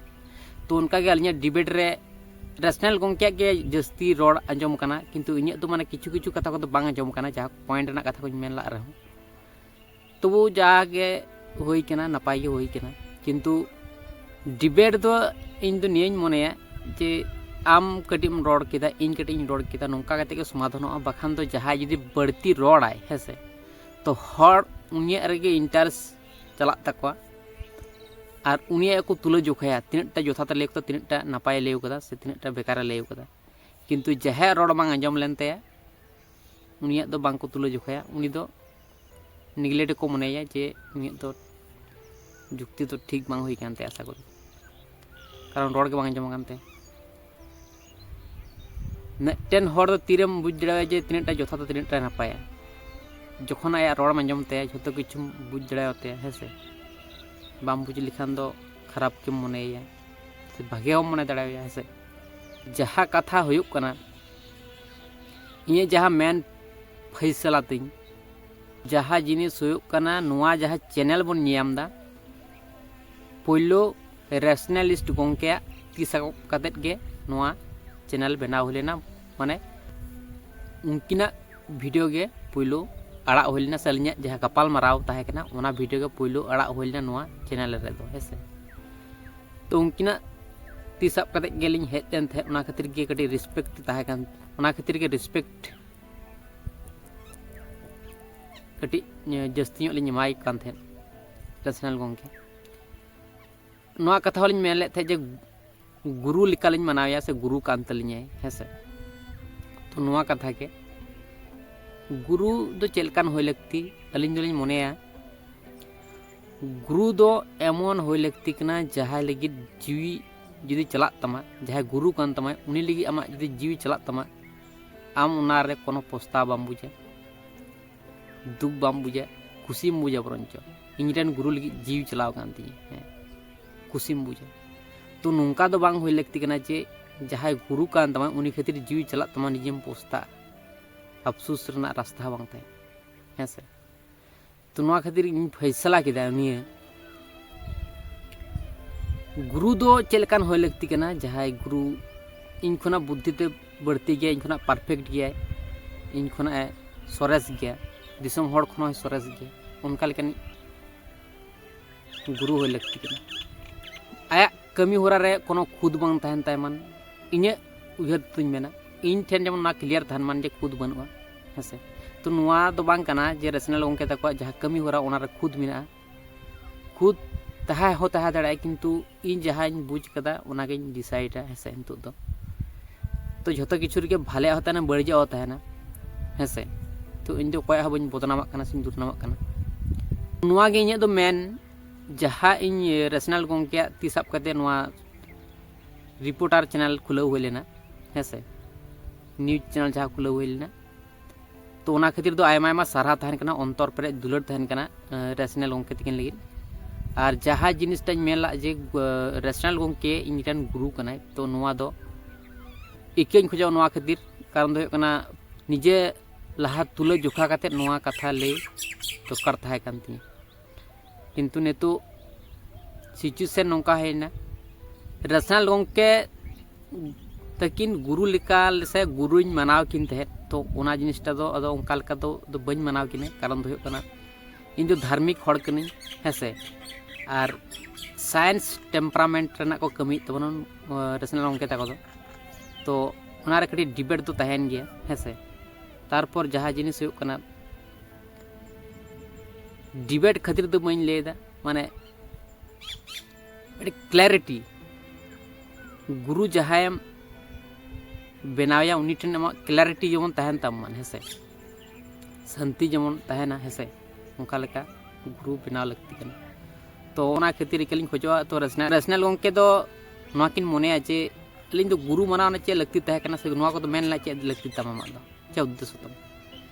ᱛᱚ, ᱚᱱᱠᱟᱜᱮ ᱟᱹᱞᱤᱧᱟᱜ ᱰᱤᱵᱮᱴ ᱨᱮ ᱨᱮᱥᱱᱟᱞ ᱜᱚᱢᱠᱮᱭᱟᱜ ᱜᱮ ᱡᱟᱹᱥᱛᱤ ᱨᱚᱲ ᱟᱸᱡᱚᱢ ᱠᱟᱱᱟ, ᱠᱤᱱᱛᱩ ᱤᱧᱟᱹᱜ ᱫᱚ ᱢᱟᱱᱮ ᱠᱤᱪᱷᱩ ᱠᱤᱪᱷᱩ ᱠᱟᱛᱷᱟ ᱠᱚᱫᱚ ᱵᱟᱝ ᱟᱸᱡᱚᱢ ᱠᱟᱱᱟ, ᱡᱟᱦᱟᱸ ᱯᱚᱭᱮᱱᱴ ᱨᱮᱱᱟᱜ ᱠᱟᱛᱷᱟ ᱠᱚᱧ ᱢᱮᱱ ᱞᱟᱜ ᱨᱮᱦᱚᱸ᱾ ᱛᱚᱵᱩ ᱡᱟᱜᱮ ᱦᱩᱭ ᱠᱟᱱᱟ, ᱱᱟᱯᱟᱭ ᱜᱮ ᱦᱩᱭ ᱠᱟᱱᱟ᱾ ᱠᱤᱱᱛᱩ ᱰᱤᱵᱮᱴ ᱫᱚ ᱤᱧ ᱫᱚ ᱱᱤᱭᱟᱹᱧ ᱢᱚᱱᱮᱭᱟ ᱡᱮ ᱟᱢ ᱠᱟᱹᱴᱤᱡ ᱮᱢ ᱨᱚᱲ ᱠᱮᱫᱟ, ᱤᱧ ᱠᱟᱹᱴᱤᱡ ᱤᱧ ᱨᱚᱲ ᱠᱮᱫᱟ, ᱱᱚᱝᱠᱟ ᱠᱟᱛᱮ ᱜᱮ ᱥᱚᱢᱟᱫᱷᱟᱱᱚᱜᱼᱟ᱾ ᱵᱟᱠᱷᱟᱱ ᱫᱚ ᱡᱟᱦᱟᱸᱭ ᱡᱩᱫᱤ ᱵᱟᱹᱲᱛᱤ ᱨᱚᱲᱟᱭ, ᱦᱮᱸ ᱥᱮ, ᱛᱚ ᱦᱚᱲ ᱩᱱᱤᱭᱟᱜ ᱨᱮᱜᱮ ᱤᱱᱴᱟᱨᱮᱥᱴ ᱪᱟᱞᱟᱜ ᱛᱟᱠᱚᱣᱟ᱾ ᱟᱨ ᱩᱱᱤᱭᱟᱜ ᱠᱚ ᱛᱩᱞᱟᱹ ᱡᱚᱠᱷᱟᱭᱟ, ᱛᱤᱱᱟᱹᱜ ᱴᱟ ᱡᱚᱛᱷᱟᱛ ᱮ ᱞᱟᱹᱭ ᱠᱟᱫᱟ, ᱛᱤᱱᱟᱹᱜ ᱴᱟ ᱱᱟᱯᱟᱭ ᱮ ᱞᱟᱹᱭ ᱠᱟᱫᱟ, ᱥᱮ ᱛᱤᱱᱟᱹᱜ ᱴᱟ ᱵᱮᱠᱟᱨ ᱮ ᱞᱟᱹᱭ ᱠᱟᱫᱟ᱾ ᱠᱤᱱᱛᱩ ᱡᱟᱦᱟᱸᱭᱟᱜ ᱨᱚᱲ ᱵᱟᱝ ᱟᱸᱡᱚᱢ ᱞᱮᱱ ᱛᱟᱭᱟ, ᱩᱱᱤᱭᱟᱜ ᱫᱚ ᱵᱟᱝ ᱠᱚ ᱛᱩᱞᱟᱹ ᱡᱚᱠᱷᱟᱭᱟ, ᱩᱱᱤ ᱫᱚ ᱱᱮᱜᱽᱞᱮᱠᱴ ᱜᱮᱠᱚ ᱢᱚᱱᱮᱭᱟ ᱡᱮ ᱩᱱᱤᱭᱟᱜ ᱫᱚ ᱡᱩᱠᱛᱤ ᱫᱚ ᱴᱷᱤᱠ ᱵᱟᱝ ᱦᱩᱭ ᱠᱟᱱ ᱛᱟᱭᱟ, ᱟᱥᱟ ᱠᱚᱨᱮ, ᱠᱟᱨᱚᱱ ᱨᱚᱲ ᱜᱮ ᱵᱟᱝ ᱟᱸᱡᱚᱢ ᱟᱠᱟᱱ ᱛᱟᱭᱟ᱾ ᱢᱤᱫᱴᱮᱱ ᱦᱚᱲ ᱫᱚ ᱛᱤᱨᱮᱢ ᱵᱩᱡᱽ ᱫᱟᱲᱮᱭᱟᱜᱼᱟ ᱡᱮ ᱛᱤᱱᱟᱹᱜ ᱴᱟ ᱡᱚᱛᱷᱟᱛ, ᱛᱤᱱᱟᱹᱜ ᱴᱟ ᱱᱟᱯᱟᱭᱟ? ᱡᱚᱠᱷᱚᱱ ᱟᱭᱟᱜ ᱨᱚᱲ ᱮᱢ ᱟᱸᱡᱚᱢ ᱛᱟᱭᱟ, ᱡᱷᱚᱛᱚ ᱠᱤᱪᱷᱩᱢ ᱵᱩᱡᱽ ᱫᱟᱲᱮᱭᱟᱜ ᱛᱟᱭᱟ, ᱦᱮᱸ ᱥᱮ? ᱵᱟᱢ ᱵᱩᱡᱽ ᱞᱮᱠᱷᱟᱱ ᱫᱚ ᱠᱷᱟᱨᱟᱯ ᱜᱮᱢ ᱢᱚᱱᱮᱭᱮᱭᱟ, ᱥᱮ ᱵᱷᱟᱜᱮ ᱦᱚᱸᱢ ᱢᱚᱱᱮ ᱫᱟᱲᱮᱭᱟᱭᱟ, ᱦᱮᱸ ᱥᱮ? ᱡᱟᱦᱟᱸ ᱠᱟᱛᱷᱟ ᱦᱩᱭᱩᱜ ᱠᱟᱱᱟ, ᱤᱧᱟᱹᱜ ᱡᱟᱦᱟᱸ ᱢᱮᱱ ᱯᱷᱟᱭᱥᱟᱞᱟ ᱛᱤᱧ, ᱡᱟᱦᱟᱸ ᱡᱤᱱᱤᱥ ᱦᱩᱭᱩᱜ ᱠᱟᱱᱟ, ᱱᱚᱣᱟ ᱡᱟᱦᱟᱸ ᱪᱮᱱᱮᱞ ᱵᱚᱱ ᱧᱮᱞ ᱮᱫᱟ, ᱯᱳᱭᱞᱳ ᱨᱮᱥᱱᱟᱞᱤᱥᱴ ᱜᱚᱢᱠᱮᱭᱟᱜ ᱛᱤ ᱥᱟᱵ ᱠᱟᱛᱮᱫ ᱜᱮ ᱱᱚᱣᱟ ᱪᱮᱱᱮᱞ ᱵᱮᱱᱟᱣ ᱦᱩᱭ ᱞᱮᱱᱟ᱾ ᱢᱟᱱᱮ, ᱩᱱᱠᱤᱱᱟᱜ ᱵᱷᱤᱰᱤᱭᱳ ᱜᱮ ᱯᱳᱭᱞᱳ ᱟᱲᱟᱜ ᱦᱩᱭ ᱞᱮᱱᱟ, ᱥᱮ ᱟᱹᱞᱤᱧᱟᱜ ᱡᱟᱦᱟᱸ ᱜᱟᱯᱟᱞ ᱢᱟᱨᱟᱣ ᱛᱟᱦᱮᱸ ᱠᱟᱱᱟ, ᱚᱱᱟ ᱵᱷᱤᱰᱤᱭᱳ ᱜᱮ ᱯᱳᱭᱞᱳ ᱟᱲᱟᱜ ᱦᱩᱭ ᱞᱮᱱᱟ ᱱᱚᱣᱟ ᱪᱮᱱᱮᱞ ᱨᱮᱫᱚ, ᱦᱮᱸ ᱥᱮ᱾ ᱛᱚ, ᱩᱱᱠᱤᱱᱟᱜ ᱛᱤ ᱥᱟᱵ ᱠᱟᱛᱮᱫ ᱜᱮᱞᱤᱧ ᱦᱮᱡ ᱞᱮᱱ ᱛᱟᱦᱮᱸᱫ, ᱚᱱᱟ ᱠᱷᱟᱹᱛᱤᱨ ᱜᱮ ᱠᱟᱹᱴᱤᱡ ᱨᱮᱥᱯᱮᱠᱴ ᱛᱟᱦᱮᱸ ᱠᱟᱱ, ᱚᱱᱟ ᱠᱷᱟᱹᱛᱤᱨ ᱜᱮ ᱨᱮᱥᱯᱮᱠᱴ ᱠᱟᱹᱴᱤᱡ ᱡᱟᱹᱥᱛᱤ ᱧᱚᱜ ᱞᱤᱧ ᱮᱢᱟᱭ ᱠᱟᱱ ᱛᱟᱦᱮᱸᱫ ᱨᱮᱥᱱᱟᱞ ᱜᱚᱢᱠᱮ᱾ ᱱᱚᱣᱟ ᱠᱟᱛᱷᱟ ᱦᱚᱸᱞᱤᱧ ᱢᱮᱱ ᱞᱮᱫ ᱛᱟᱦᱮᱸᱫ ᱡᱮ ᱜᱩᱨᱩ ᱞᱮᱠᱟᱞᱤᱧ ᱢᱟᱱᱟᱣᱮᱭᱟ, ᱥᱮ ᱜᱩᱨᱩ ᱠᱟᱱ ᱛᱟᱹᱞᱤᱧᱟᱭ, ᱦᱮᱸ ᱥᱮ᱾ ᱛᱚ, ᱱᱚᱣᱟ ᱠᱟᱛᱷᱟ ᱜᱮ, ᱜᱩᱨᱩ ᱫᱚ ᱪᱮᱫ ᱞᱮᱠᱟᱱ ᱦᱩᱭ ᱞᱟᱹᱠᱛᱤ? ᱟᱹᱞᱤᱧ ᱫᱚᱞᱤᱧ ᱢᱚᱱᱮᱭᱟ, ᱜᱩᱨᱩ ᱫᱚ ᱮᱢᱚᱱ ᱦᱩᱭ ᱞᱟᱹᱠᱛᱤ ᱠᱟᱱᱟ, ᱡᱟᱦᱟᱸᱭ ᱞᱟᱹᱜᱤᱫ ᱡᱤᱣᱤ ᱡᱩᱫᱤ ᱪᱟᱞᱟᱜ ᱛᱟᱢᱟ, ᱡᱟᱦᱟᱸᱭ ᱜᱩᱨᱩ ᱠᱟᱱ ᱛᱟᱢᱟᱭ, ᱩᱱᱤ ᱞᱟᱹᱜᱤᱫ ᱟᱢᱟᱜ ᱡᱩᱫᱤ ᱡᱤᱣᱤ ᱪᱟᱞᱟᱜ ᱛᱟᱢᱟ, ᱟᱢ ᱚᱱᱟ ᱨᱮ ᱠᱳᱱᱳ ᱯᱚᱥᱛᱟᱣ ᱵᱟᱢ ᱵᱩᱡᱟ, ᱫᱩᱠ ᱵᱟᱢ ᱵᱩᱡᱟ, ᱠᱩᱥᱤᱢ ᱵᱩᱡᱟ᱾ ᱵᱚᱨᱚᱱᱪᱚ ᱤᱧ ᱨᱮᱱ ᱜᱩᱨᱩ ᱞᱟᱹᱜᱤᱫ ᱡᱤᱣᱤ ᱪᱟᱞᱟᱣ ᱟᱠᱟᱱ ᱛᱤᱧᱟᱹ, ᱦᱮᱸ, ᱠᱩᱥᱤᱢ ᱵᱩᱡᱟ᱾ ᱛᱚ ᱱᱚᱝᱠᱟ ᱫᱚ ᱵᱟᱝ ᱦᱩᱭ ᱞᱟᱹᱠᱛᱤ ᱠᱟᱱᱟ ᱡᱮ ᱡᱟᱦᱟᱸᱭ ᱜᱩᱨᱩ ᱠᱟᱱ ᱛᱟᱢᱟ ᱩᱱᱤ ᱠᱷᱟᱹᱛᱤᱨ ᱡᱤᱣᱤ ᱪᱟᱞᱟᱜ ᱛᱟᱢᱟ, ᱱᱤᱡᱮᱢ ᱯᱚᱥᱛᱟᱜᱼᱟ, ᱟᱯᱥᱩᱥ ᱨᱮᱱᱟᱜ ᱨᱟᱥᱛᱟ ᱦᱚᱸ ᱵᱟᱝ ᱛᱟᱦᱮᱱᱟ, ᱦᱮᱸ ᱥᱮ᱾ ᱛᱚ ᱱᱚᱣᱟ ᱠᱷᱟᱹᱛᱤᱨ ᱤᱧ ᱯᱷᱟᱭᱥᱟᱞᱟ ᱠᱮᱫᱟ ᱱᱤᱭᱟᱹ, ᱜᱩᱨᱩ ᱫᱚ ᱪᱮᱫ ᱞᱮᱠᱟᱱ ᱦᱩᱭ ᱞᱟᱹᱠᱛᱤ ᱠᱟᱱᱟ, ᱡᱟᱦᱟᱸᱭ ᱜᱩᱨᱩ ᱤᱧ ᱠᱷᱚᱱᱟᱜ ᱵᱩᱫᱽᱫᱷᱤ ᱛᱮ ᱵᱟᱹᱲᱛᱤ ᱜᱮᱭᱟᱭ, ᱤᱧ ᱠᱷᱚᱱᱟᱜ ᱯᱟᱨᱯᱷᱮᱠᱴ ᱜᱮᱭᱟᱭ, ᱤᱧ ᱠᱷᱚᱱᱟᱜ ᱮ ᱥᱚᱨᱮᱥ ᱜᱮᱭᱟ, ᱫᱤᱥᱚᱢ ᱦᱚᱲ ᱠᱷᱚᱱ ᱦᱚᱸᱭ ᱥᱚᱨᱮᱥ ᱜᱮᱭᱟ, ᱚᱱᱠᱟ ᱞᱮᱠᱟᱱ ᱜᱩᱨᱩ ᱦᱩᱭ ᱞᱟᱹᱠᱛᱤ ᱠᱟᱱᱟ᱾ ᱟᱭᱟᱜ ᱠᱟᱹᱢᱤ ᱦᱚᱨᱟ ᱨᱮ ᱠᱳᱱᱳ ᱠᱷᱩᱫ ᱵᱟᱝ ᱛᱟᱦᱮᱱ ᱛᱟᱭ ᱢᱟᱱ, ᱤᱧᱟᱹᱜ ᱩᱭᱦᱟᱹᱨ ᱛᱤᱧ ᱢᱮᱱᱟ, ᱤᱧ ᱴᱷᱮᱱ ᱡᱮᱢᱚᱱ ᱱᱚᱣᱟ ᱠᱞᱤᱭᱟᱨ ᱛᱟᱦᱮᱱ ᱢᱟᱱ ᱡᱮ ᱠᱷᱩᱫ ᱵᱟᱹᱱᱩᱜᱼᱟ, ᱦᱮᱸ ᱥᱮ᱾ ᱛᱚ ᱱᱚᱣᱟ ᱫᱚ ᱵᱟᱝ ᱠᱟᱱᱟ ᱡᱮ ᱨᱮᱥᱱᱟᱞ ᱜᱚᱢᱠᱮ ᱛᱟᱠᱚᱣᱟᱜ ᱡᱟᱦᱟᱸ ᱠᱟᱹᱢᱤ ᱦᱚᱨᱟ, ᱚᱱᱟ ᱨᱮ ᱠᱷᱩᱫ ᱢᱮᱱᱟᱜᱼᱟ᱾ ᱠᱷᱩᱫ ᱛᱟᱦᱮᱸ ᱦᱚᱸ ᱛᱟᱦᱮᱸ ᱫᱟᱲᱮᱭᱟᱜᱼᱟ, ᱠᱤᱱᱛᱩ ᱤᱧ ᱡᱟᱦᱟᱸᱧ ᱵᱩᱡᱽ ᱠᱟᱫᱟ, ᱚᱱᱟᱜᱤᱧ ᱰᱤᱥᱟᱭᱤᱰᱟ, ᱦᱮᱸ ᱥᱮ᱾ ᱱᱤᱛᱚᱜ ᱫᱚ ᱛᱚ ᱡᱷᱚᱛᱚ ᱠᱤᱪᱷᱩ ᱨᱮᱜᱮ ᱵᱷᱟᱞᱮᱭᱟᱜ ᱦᱚᱸ ᱛᱟᱦᱮᱱᱟ, ᱵᱟᱹᱲᱤᱡᱟᱜ ᱦᱚᱸ ᱛᱟᱦᱮᱱᱟ, ᱦᱮᱸ ᱥᱮ᱾ ᱛᱚ ᱤᱧ ᱫᱚ ᱚᱠᱚᱭᱟᱜ ᱦᱚᱸ ᱵᱟᱹᱧ ᱵᱚᱫᱱᱟᱢᱟᱜ ᱠᱟᱱᱟ ᱥᱮᱧ ᱫᱩᱨᱱᱟᱢᱟᱜ ᱠᱟᱱᱟ᱾ ᱱᱚᱣᱟ ᱜᱮ ᱤᱧᱟᱹᱜ ᱫᱚ ᱢᱮᱱ, ᱡᱟᱦᱟᱸ ᱤᱧ ᱨᱮᱥᱱᱟᱞ ᱜᱚᱢᱠᱮᱭᱟᱜ ᱛᱤ ᱥᱟᱵ ᱠᱟᱛᱮ ᱱᱚᱣᱟ ᱨᱤᱯᱳᱨᱴᱟᱨ ᱪᱮᱱᱮᱞ ᱠᱷᱩᱞᱟᱹᱣ ᱦᱩᱭ ᱞᱮᱱᱟ, ᱦᱮᱸ ᱥᱮ, ᱱᱤᱭᱩᱡᱽ ᱪᱮᱱᱮᱞ ᱡᱟᱦᱟᱸ ᱠᱷᱩᱞᱟᱹᱣ ᱦᱩᱭ ᱞᱮᱱᱟ᱾ ᱛᱚ ᱚᱱᱟ ᱠᱷᱟᱹᱛᱤᱨ ᱫᱚ ᱟᱭᱢᱟ ᱟᱭᱢᱟ ᱥᱟᱨᱦᱟᱣ ᱛᱟᱦᱮᱱ ᱠᱟᱱᱟ, ᱚᱱᱛᱚᱨ ᱯᱮᱨᱮᱡ ᱫᱩᱞᱟᱹᱲ ᱛᱟᱦᱮᱱ ᱠᱟᱱᱟ, ᱮᱸ, ᱨᱮᱥᱱᱟᱞ ᱜᱚᱢᱠᱮ ᱛᱟᱹᱠᱤᱱ ᱞᱟᱹᱜᱤᱫ᱾ ᱟᱨ ᱡᱟᱦᱟᱸ ᱡᱤᱱᱤᱥᱴᱟᱧ ᱢᱮᱱ ᱞᱟᱜ ᱡᱮ, ᱮᱸ, ᱨᱮᱥᱱᱟᱞ ᱜᱚᱢᱠᱮ ᱤᱧ ᱨᱮᱱ ᱜᱩᱨᱩ ᱠᱟᱱᱟᱭ, ᱛᱚ ᱱᱚᱣᱟ ᱫᱚ ᱤᱠᱟᱹᱧ ᱠᱷᱚᱡᱚᱜᱼᱟ᱾ ᱱᱚᱣᱟ ᱠᱷᱟᱹᱛᱤᱨ ᱠᱟᱨᱚᱱ ᱫᱚ ᱦᱩᱭᱩᱜ ᱠᱟᱱᱟ, ᱱᱤᱡᱮ ᱞᱟᱦᱟ ᱛᱩᱞᱟᱹ ᱡᱚᱠᱷᱟ ᱠᱟᱛᱮ ᱱᱚᱣᱟ ᱠᱟᱛᱷᱟ ᱞᱟᱹᱭ ᱫᱚᱨᱠᱟᱨ ᱛᱟᱦᱮᱸ ᱠᱟᱱ ᱛᱤᱧᱟᱹ᱾ ᱠᱤᱱᱛᱩ ᱱᱤᱛᱚᱜ ᱥᱤᱪᱩᱭᱮᱥᱚᱱ ᱱᱚᱝᱠᱟ ᱦᱩᱭᱱᱟ, ᱨᱮᱥᱱᱟᱞ ᱜᱚᱢᱠᱮ ᱛᱟᱹᱠᱤᱱ ᱜᱩᱨᱩ ᱞᱮᱠᱟ ᱥᱮ ᱜᱩᱨᱩᱧ ᱢᱟᱱᱟᱣ ᱠᱤᱱ ᱛᱟᱦᱮᱸᱫ, ᱛᱚ ᱚᱱᱟ ᱡᱤᱱᱤᱥᱴᱟ ᱫᱚ ᱟᱫᱚ ᱚᱱᱠᱟ ᱞᱮᱠᱟ ᱫᱚ, ᱫᱚ ᱵᱟᱹᱧ ᱢᱟᱱᱟᱣ ᱠᱤᱱᱟ᱾ ᱠᱟᱨᱚᱱ ᱫᱚ ᱦᱩᱭᱩᱜ ᱠᱟᱱᱟ, ᱤᱧ ᱫᱚ ᱫᱷᱟᱨᱢᱤᱠ ᱦᱚᱲ ᱠᱟᱹᱱᱟᱹᱧ, ᱦᱮᱸ ᱥᱮ, ᱟᱨ ᱥᱟᱭᱮᱱᱥ ᱴᱮᱢᱯᱟᱨᱟᱢᱮᱱᱴ ᱨᱮᱱᱟᱜ ᱠᱚ ᱠᱟᱹᱢᱤᱭᱮᱫ ᱛᱟᱵᱚᱱᱟ, ᱟᱸ, ᱨᱮᱥᱱᱟᱞ ᱜᱚᱢᱠᱮ ᱛᱟᱠᱚ ᱫᱚ᱾ ᱛᱚ ᱚᱱᱟᱨᱮ ᱠᱟᱹᱴᱤᱡ ᱰᱤᱵᱮᱴ ᱫᱚ ᱛᱟᱦᱮᱱ ᱜᱮᱭᱟ, ᱦᱮᱸ ᱥᱮ᱾ ᱛᱟᱨᱯᱚᱨ ᱡᱟᱦᱟᱸ ᱡᱤᱱᱤᱥ ᱦᱩᱭᱩᱜ ᱠᱟᱱᱟ, ᱰᱤᱵᱮᱴ ᱠᱷᱟᱹᱛᱤᱨ ᱫᱚ ᱵᱟᱹᱧ ᱞᱟᱹᱭᱫᱟ, ᱢᱟᱱᱮ ᱢᱤᱫᱴᱮᱱ ᱠᱞᱮᱨᱤᱴᱤ, ᱜᱩᱨᱩ ᱡᱟᱦᱟᱸᱭᱮᱢ ᱵᱮᱱᱟᱣᱮᱭᱟ ᱩᱱᱤ ᱴᱷᱮᱱ ᱟᱢᱟᱜ ᱠᱞᱮᱨᱤᱴᱤ ᱡᱮᱢᱚᱱ ᱛᱟᱦᱮᱱ ᱛᱟᱢ ᱢᱟ, ᱦᱮᱸ ᱥᱮ, ᱥᱟᱹᱱᱛᱤ ᱡᱮᱢᱚᱱ ᱛᱟᱦᱮᱱᱟ, ᱦᱮᱸ ᱥᱮ, ᱚᱱᱠᱟ ᱞᱮᱠᱟ ᱜᱩᱨᱩ ᱵᱮᱱᱟᱣ ᱞᱟᱹᱠᱛᱤ ᱠᱟᱱᱟ᱾ ᱛᱚ ᱚᱱᱟ ᱠᱷᱟᱹᱛᱤᱨ ᱤᱠᱟᱹᱞᱤᱧ ᱠᱷᱚᱡᱚᱜᱼᱟ᱾ ᱛᱚ ᱨᱮᱥᱱᱟᱞ ᱨᱮᱥᱱᱟᱞ ᱜᱚᱢᱠᱮ ᱫᱚ ᱱᱚᱣᱟ ᱠᱤᱱ ᱢᱚᱱᱮᱭᱟ ᱡᱮ ᱟᱹᱞᱤᱧ ᱫᱚ ᱜᱩᱨᱩ ᱢᱟᱱᱟᱣ ᱨᱮᱱᱟᱜ ᱪᱮᱫ ᱞᱟᱹᱠᱛᱤ ᱛᱟᱦᱮᱸ ᱠᱟᱱᱟ, ᱥᱮ ᱱᱚᱣᱟ ᱠᱚᱫᱚ ᱢᱮᱱ ᱨᱮᱱᱟᱜ ᱪᱮᱫ ᱞᱟᱹᱠᱛᱤ ᱛᱟᱢ ᱟᱢᱟᱜ ᱫᱚ, ᱪᱮᱫ ᱩᱫᱽᱫᱮᱥᱥᱚ ᱛᱟᱢ?